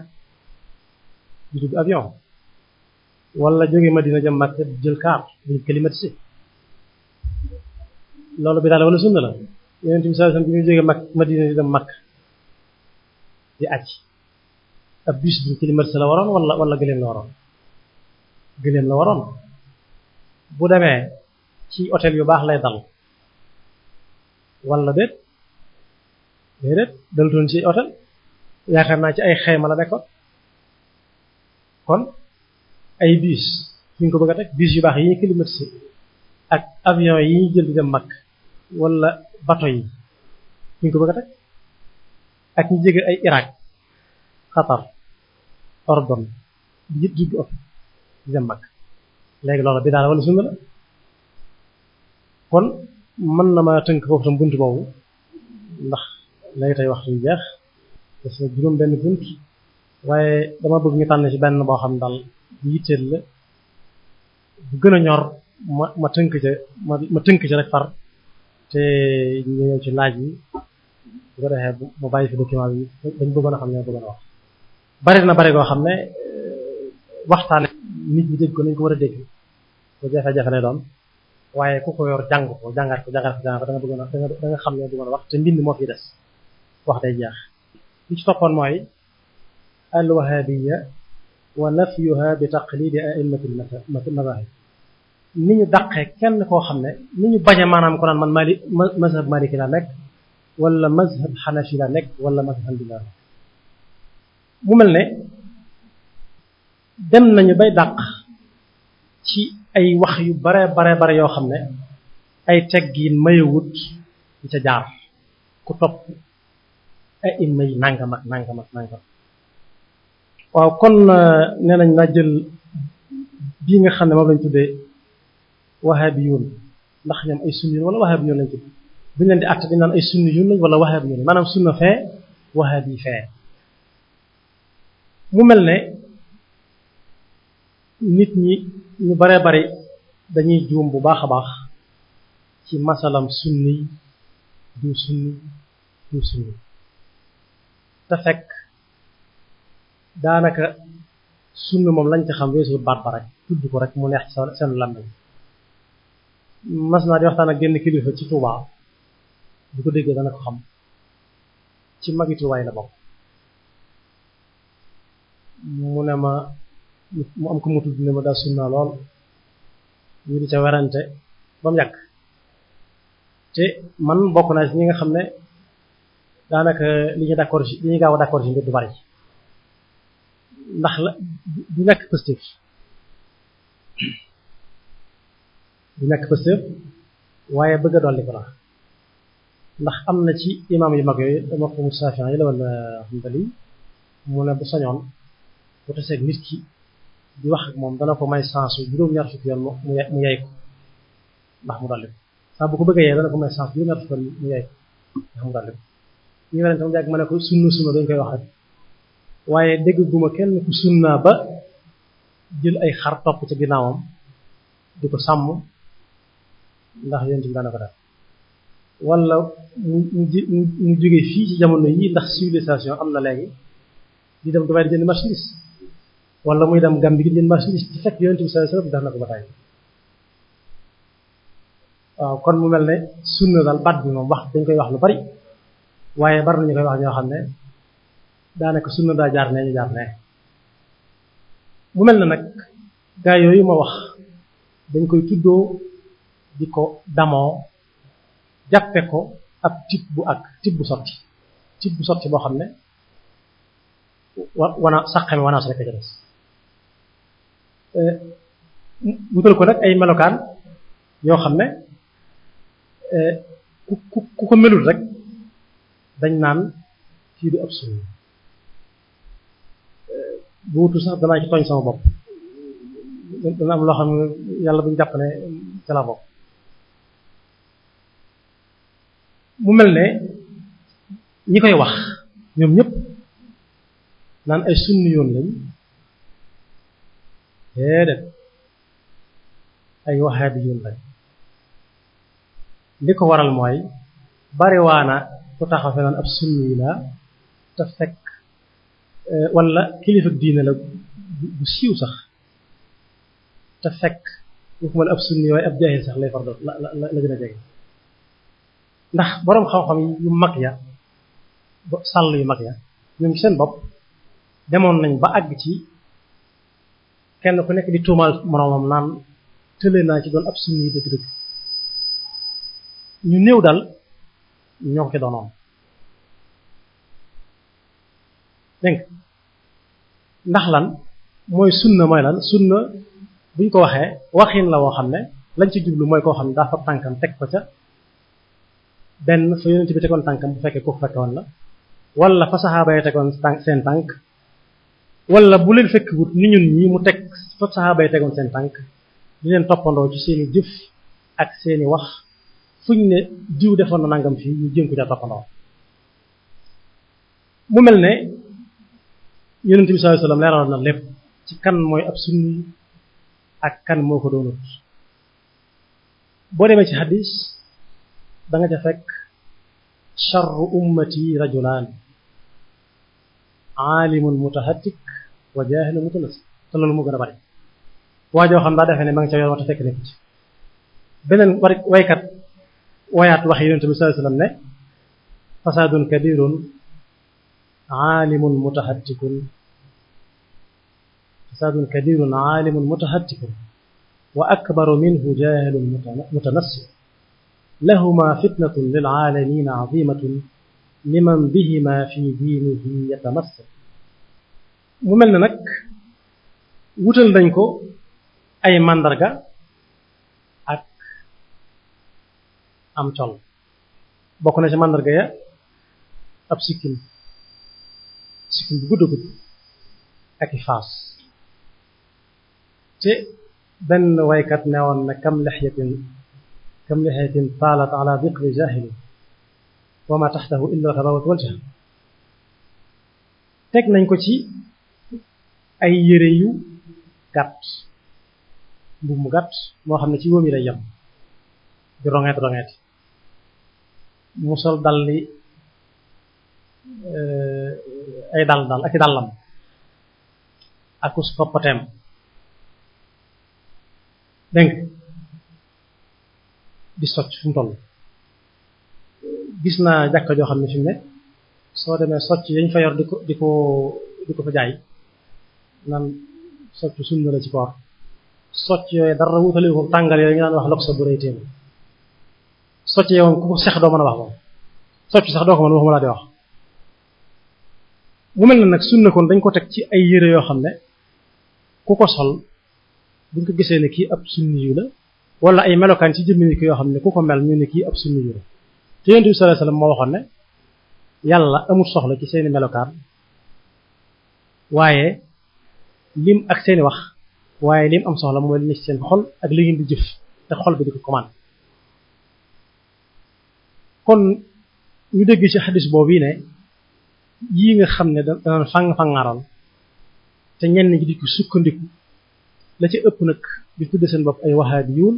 di dugg avion wala jóge Madina jëm Makka jël car buñ climatisé loolu bi daal wala sunna la Yonent bi sallallahu alayhi wasallam bi muy jóge Madina di dem Makka di aj ab bus buñ climatisé la waroon wala gëléem la waroon gëléem la waroon bu demee ci hôtel yu baax lay dal wala déedéet dalutoon ci hôtel yaakaar naa ci ay xayma la nekkoon kon ay bus fi ñu ko bëgg a teg bus yu baax yi ñu climatisé ak avion yi ñu jël di dem Makka wala bateau yi fi ñu ko bëgg a teg ak ñu jóge ay Irak Qatar Ordon di dugg ëpp di dem Makka léegi loolu bi daal wala sunna la kon mën na ma tënk foofu tam bunt boobu ndax léegi tey waxtu yu jeex parce que juróom benn bunt waaye dama bëgg ñu tànn ci benn boo xam daal bu yitteel la bu gën a ñor ma tënk ca ma tënk ca rek far te ñu ñëw ci laaj yi bu ko defee ma bàyyi fi document bi dañ bëggoon a xam ne bëggoon a wax bari na bari goo xam ne waxtaane nit ñi dégg ko nañ ko war a dégg bu jafe-jafe lay doon waaye ku ko yor jàng ko jàngaat ko da nga bëggoon a da nga xam ne bëggoon a wax te mbind moo fi des wax day jeex li ci toppoon mooy al-wahabiyya wa nafyuha bi taqlidi a'immatil madahib ni ñu dàqee kenn koo xam ne ni ñu bañe maanaam ko naan man mazhab maliki la nekk wala mazhab hanafi la nekk wala mazhab hanbali la nekk mu mel ne dem nañu bay dàq ci ay wax yu bare yoo xam ne ay teggiin mayewut di ca jaar ku topp ay imma yi nangam ak nangam waaw kon nee nañ naa jël bii nga xam ne moom lañ tuddee wahabiyun ndax ñoom ay sunni wala wahabiyun lañ tudd bu ñu leen di àtt dañ naan ay sunni yun lañ wala wahabiyun maanaam sunna fee wahabi fee mu mel ne nit ñi ñu baree bari dañuy juum bu baax a baax ci masalam sunni du sunni te fekk daanaka sunna moom lañ ci xam weesu baat ba rek tudd ko rek mu neex ci seen làmmiñ mas naa di waxtaan ak genn kilifa ci Touba bu ko déggee dana ko xam ci magi Touba yi la bokk mu ne ma mu am ko mu tudd ne ma daal sunna lool ñu di ca werante ba mu yàgg te man bokk naa ci ñi nga xam ne daanaka li ñu d'accord ci li ñu gaaw a d'accord ci mbir du bari ndax la du nekk positif waaye bëgg a dolli ko la ndax am na ci imaam yu mag yooyu dama ko Saafi'i yi la wala Hanbali mu ne bu sañoon bu taseeg nit ki di wax ak moom dana ko may sensu juróom-ñaar fukki yoon mu yey ko ndax mu dolli ko saa bu ko bëggee yee dana ko may sensu juróom-ñaar fukki yoon mu yey ko ndax mu dolli ko ñu werante mu yàgg ma ne ko sunna dañ koy wax rek waaye dégg guma kenn ku sunna ba jël ay xar topp ca ginnaawam di ko sàmm ndax yéen tamit daana ko def wala mu jógee fii ci jamono yi ndax civilisation am na léegi di dem Dubaï di jënd marchandise wala muy dem Gambie di jënd marchandise ci fekk yonent bi sallallahu alayhi wasallam def na ko ba tey waaw kon mu mel ne sunna daal baat bi moom wax dañ koy wax lu bari waaye bari nañu koy wax ñoo xam ne daanaka sunna daa jaar ne ñu jaar ne mu mel ne nag gaa yooyu ma wax dañ koy tuddoo di ko damoo jàppe ko ab tib bu sotti boo xam ne saqami wanaas rek a ca des wutal ko nag ay melokaan yoo xam ne ku ko melul rek dañ naan kii du ab sunni bu wutu sax danaa ci tooñ sama bopp dana am loo xam ne yàlla buñu jàpp ne ca la bokk mu mel ne ñi koy wax ñoom ñëpp naan ay sunni yoon lañ déedéet ay wahaabi yoon lañ li ko waral mooy bariwaana ku taxaw fe naan ab sunni la te fekk wala kilifa diine la bu siiw sax te fekk waxuma la ab sunni waaye ab jaahil sax lay far doon la gën a jege ndax boroom xam-xam yu mag ya sàll yu mag ya ñoom ci seen bopp demoon nañ ba àgg ci kenn ku nekk di tuumaal moroomam naan tële naa ci doon ab sunni yi dëgg-dëgg ñu néew dal ñoo ko ci doonoon dégg ndax lan mooy sunna mooy lan sunna buñ ko waxee waxin la woo xam ne lañ ci jublu mooy koo xam ne daa fab tànkam teg ko ca benn fa yonent bi tegoon tànkam bu fekkee kooku fekkoon la wala fa saxaaba yi tegoon seen tànk wala bu leen fekk wut ni ñun ñi mu teg fa saxaaba yi tegoon seen tànk di leen toppandoo ci seeni jëf ak seeni wax fuñ ne diw defoon na nangam fii ñu jëm ko ca toppandoo mu mel ne yonent bi sallallahu alayhi wasallam leeraloon na lépp ci kan mooy ab sunni ak kan moo ko doonut boo demee ci hadis da nga ca fekk charru ummati rajulaan aalimun mutahattik wa jaahilun mutanasib te loolu moo gën a bari waajoo xam daa defee ne ma nga ca yoon wata fekk nekk ci beneen waykat wayaat wax yonent bi sallallahu alayhi wasallam ne fasaadun kabirun aalimun mutahattikun fasaadun kabirun aalimun mutahattikun wa akbaru minhu jaahilun mutanassib lahuma fitnatun lil aalamiina azimatun liman bihima fi diinihi yatamassak mu mel ne nag wutal nañ ko ay màndarga ak am col bokk na ci màndarga ya ab sikkim bu gudd gudd ak i faas te benn waykat ne woon na kam lixyatin taalat ala diqri jahili wa ma taxtahu illa tabawat waljahl teg nañ ko ci ay yére yu gàtt mbubb mu gàtt moo xam ne ci wóom yi lay yem di rongeet mu sol dalli ay dal ak i dàllam akus koppateem dégg di socc fu mu toll gis naa jàkka joo xam ne fi mu ne soo demee socc yañ fa yor di ko fa jaay naan socc sunna la ci koor socc yooyu dara wutale ko tàngal yooyu ñu naan wax lok sa bu rëy téem socc yow ku ko sex doo mën a wax moom socc sax doo ko mën waxuma laa di wax mu mel na nag sunna kon dañ ko teg ci ay yére yoo xam ne ku ko sol buñ ko gisee ne kii ab sunni yu la wala ay melokaan ci jëmmi ki yoo xam ne ku ko mel ñu ne kii ab sunni yu la te Yonent bi sallallahu alayhi wasallam moo waxoon ne yàlla amul soxla ci seeni melokaan waaye lim ak seeni wax waaye lim am soxla mooy li ne ci seen xol ak li ngeen di jëf te xol bi di ko commande kon ñu dégg ci xadis boobu yi ne yii nga xam ne danañ fang-fangaral te ñenn ñi di ko sukkandiku la ci ëpp nag di tudde seen bopp ay wahabiyuun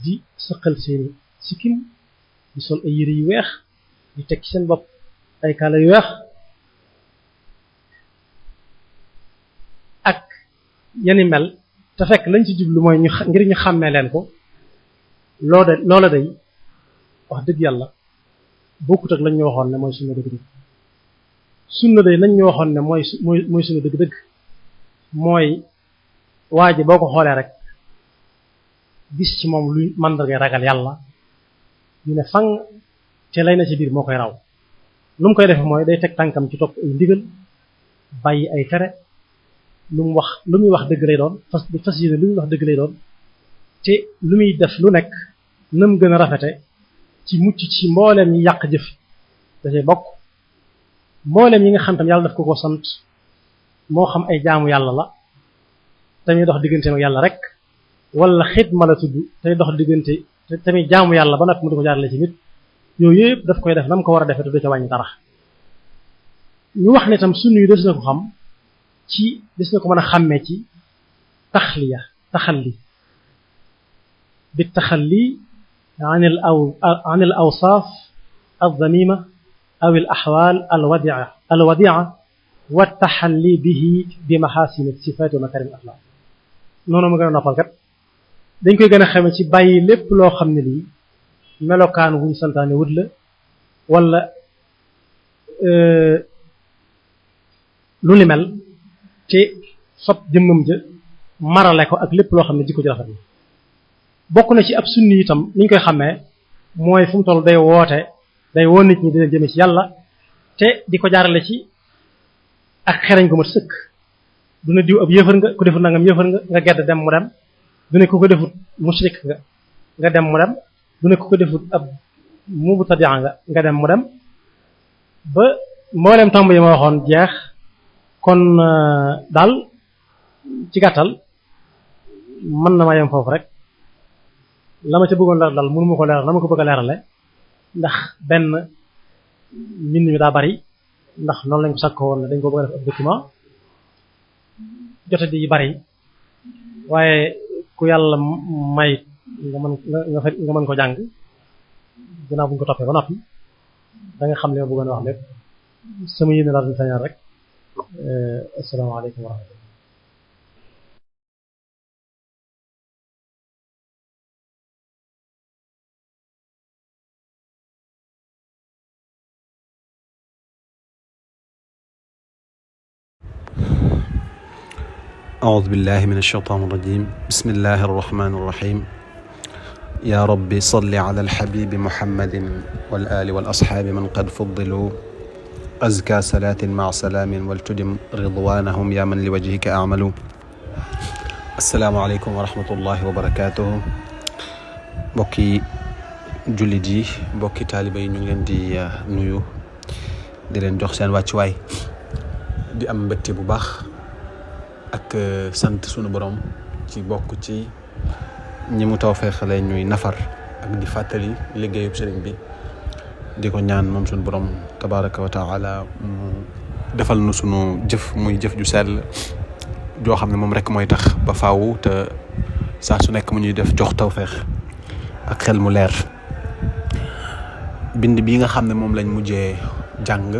di sëqal seeni sikkim di sol ay yére yu weex di teg ci seen bopp ay kaala yu weex ak yeni mel te fekk lañ ci jublu mooy ngir ñu xàmmee leen ko loola day wax dëgg yàlla bokkut ak lañ ñu waxoon ne mooy sunna dëgg-dëgg sunna day lañ ñu waxoon ne mooy sunna dëgg-dëgg mooy waa ji boo ko xoolee rek gis ci moom luy màndargay ragal yàlla ñu ne fang te lay na ci biir moo koy raw lu mu koy defe mooy day teg tànkam ci topp ay ndigal bàyyi ay tere lu muy wax dëgg lay doon fas yéene lu muy wax dëgg lay doon te lu muy def lu nekk nam gën a rafete ci mucc ci mbooleem yi yàq jëf da cay bokk mbooleem yi nga xam tam yàlla daf ko sant moo xam ay jaamu yàlla la tamit dox digganteem ak yàlla rek wala xidma la tudd tey dox diggante tamit jaamu yàlla ba nag mu di ko jaarale ci nit yooyu yëpp daf koy def na mu ko war a defee te du ca wàññi dara ñu wax ne tam sunna yi des na ko xam ci des na ko mën a xàmmee ci taxalli bi taxalli an al awsaaf al damima aw al axwaal al wadia wa taxalli bihi bi maxaasin sifaat wa makarim al axlaaq noonu ma gën a noppal kat dañ koy gën a xamee ci bàyyi lépp loo xam ne lii melokaan wuñ santaane wut la wala lu ni mel te fab jëmmam ja marale ko ak lépp loo xam ne jikko ji rafet na bokk na ci ab sunni itam niñ koy xamee mooy fu mu toll day woo nit ñi di leen jëme ci yàlla te di ko jaarale ci ak xereñ ko mat sëkk du ne diw ab yëfër nga ku defut nangam yëfër nga gedd dem mu dem du ne ku ko defut mushrik nga dem mu dem du ne ku ko defut ab mubtadi'a nga dem mu dem ba mboolem tomb yi ma waxoon jeex kon daal ci gàttal mën na ma yem foofu rek la ma ca bëggoon leer daal mënu ma ko leeral na ma ko bëgg a leerale ndax benn mbind mi daa bari ndax noonu lañ ko sàkk woon ne dañ ko bëgg a def ab document jote di bari waaye ku yàlla may nga mën ko jàng ginnaaw bu ñu ko toppee ba noppi da nga xam li ma bëggoon wax lépp sama yéene daal di sañal rek asalaamaaleykum wa rahmatulah. أعوذ بالله من الشيطان الرجيم بسم الله الرحمن الرحيم يا ربي صل على الحبيب محمد والآل والأصحاب من قد فضلوا أزكى صلاة مع سلام والتدم رضوانهم يا من لوجهك أعمل السلام عليكم ورحمة الله وبركاته mbokki jullit yi mbokki taaliba yi ñu ngi leen di nuyu di leen jox seen wàccuwaay di am mbégte bu baax ak sant sunu borom ci bokk ci ñi mu tawfeexale ñuy nafar ak di fàttali liggéeyub sëriñ bi di ko ñaan moom sunu borom tabaraka wa taala mu defal nu sunu jëf muy jëf ju sell joo xam ne moom rek mooy tax ba faaw te saa su nekk mu ñuy def jox tawfeex ak xel mu leer bind bi nga xam ne moom lañ mujjee jàng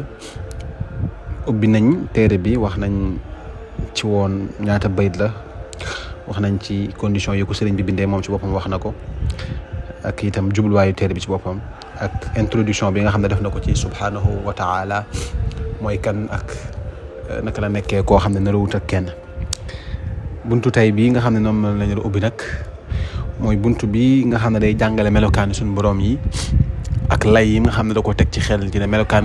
ubbi nañ téere bi wax nañ ci woon ñaata bayit la wax nañ ci condition yi ko sëriñ bi bindee moom ci boppam wax na ko ak itam jubluwaayu téere bi ci boppam ak introduction bi nga xam ne def na ko ci subhanahu wa ta'ala mooy kan ak naka la nekkee koo xam ne narawut ak kenn buntu tey bii nga xam ne noonu lañu la ubbi nag mooy buntu bi nga xam ne day jàngale melokaan suñu borom yi ak lay yi nga xam ne da ko teg ci xel ci ne melokaan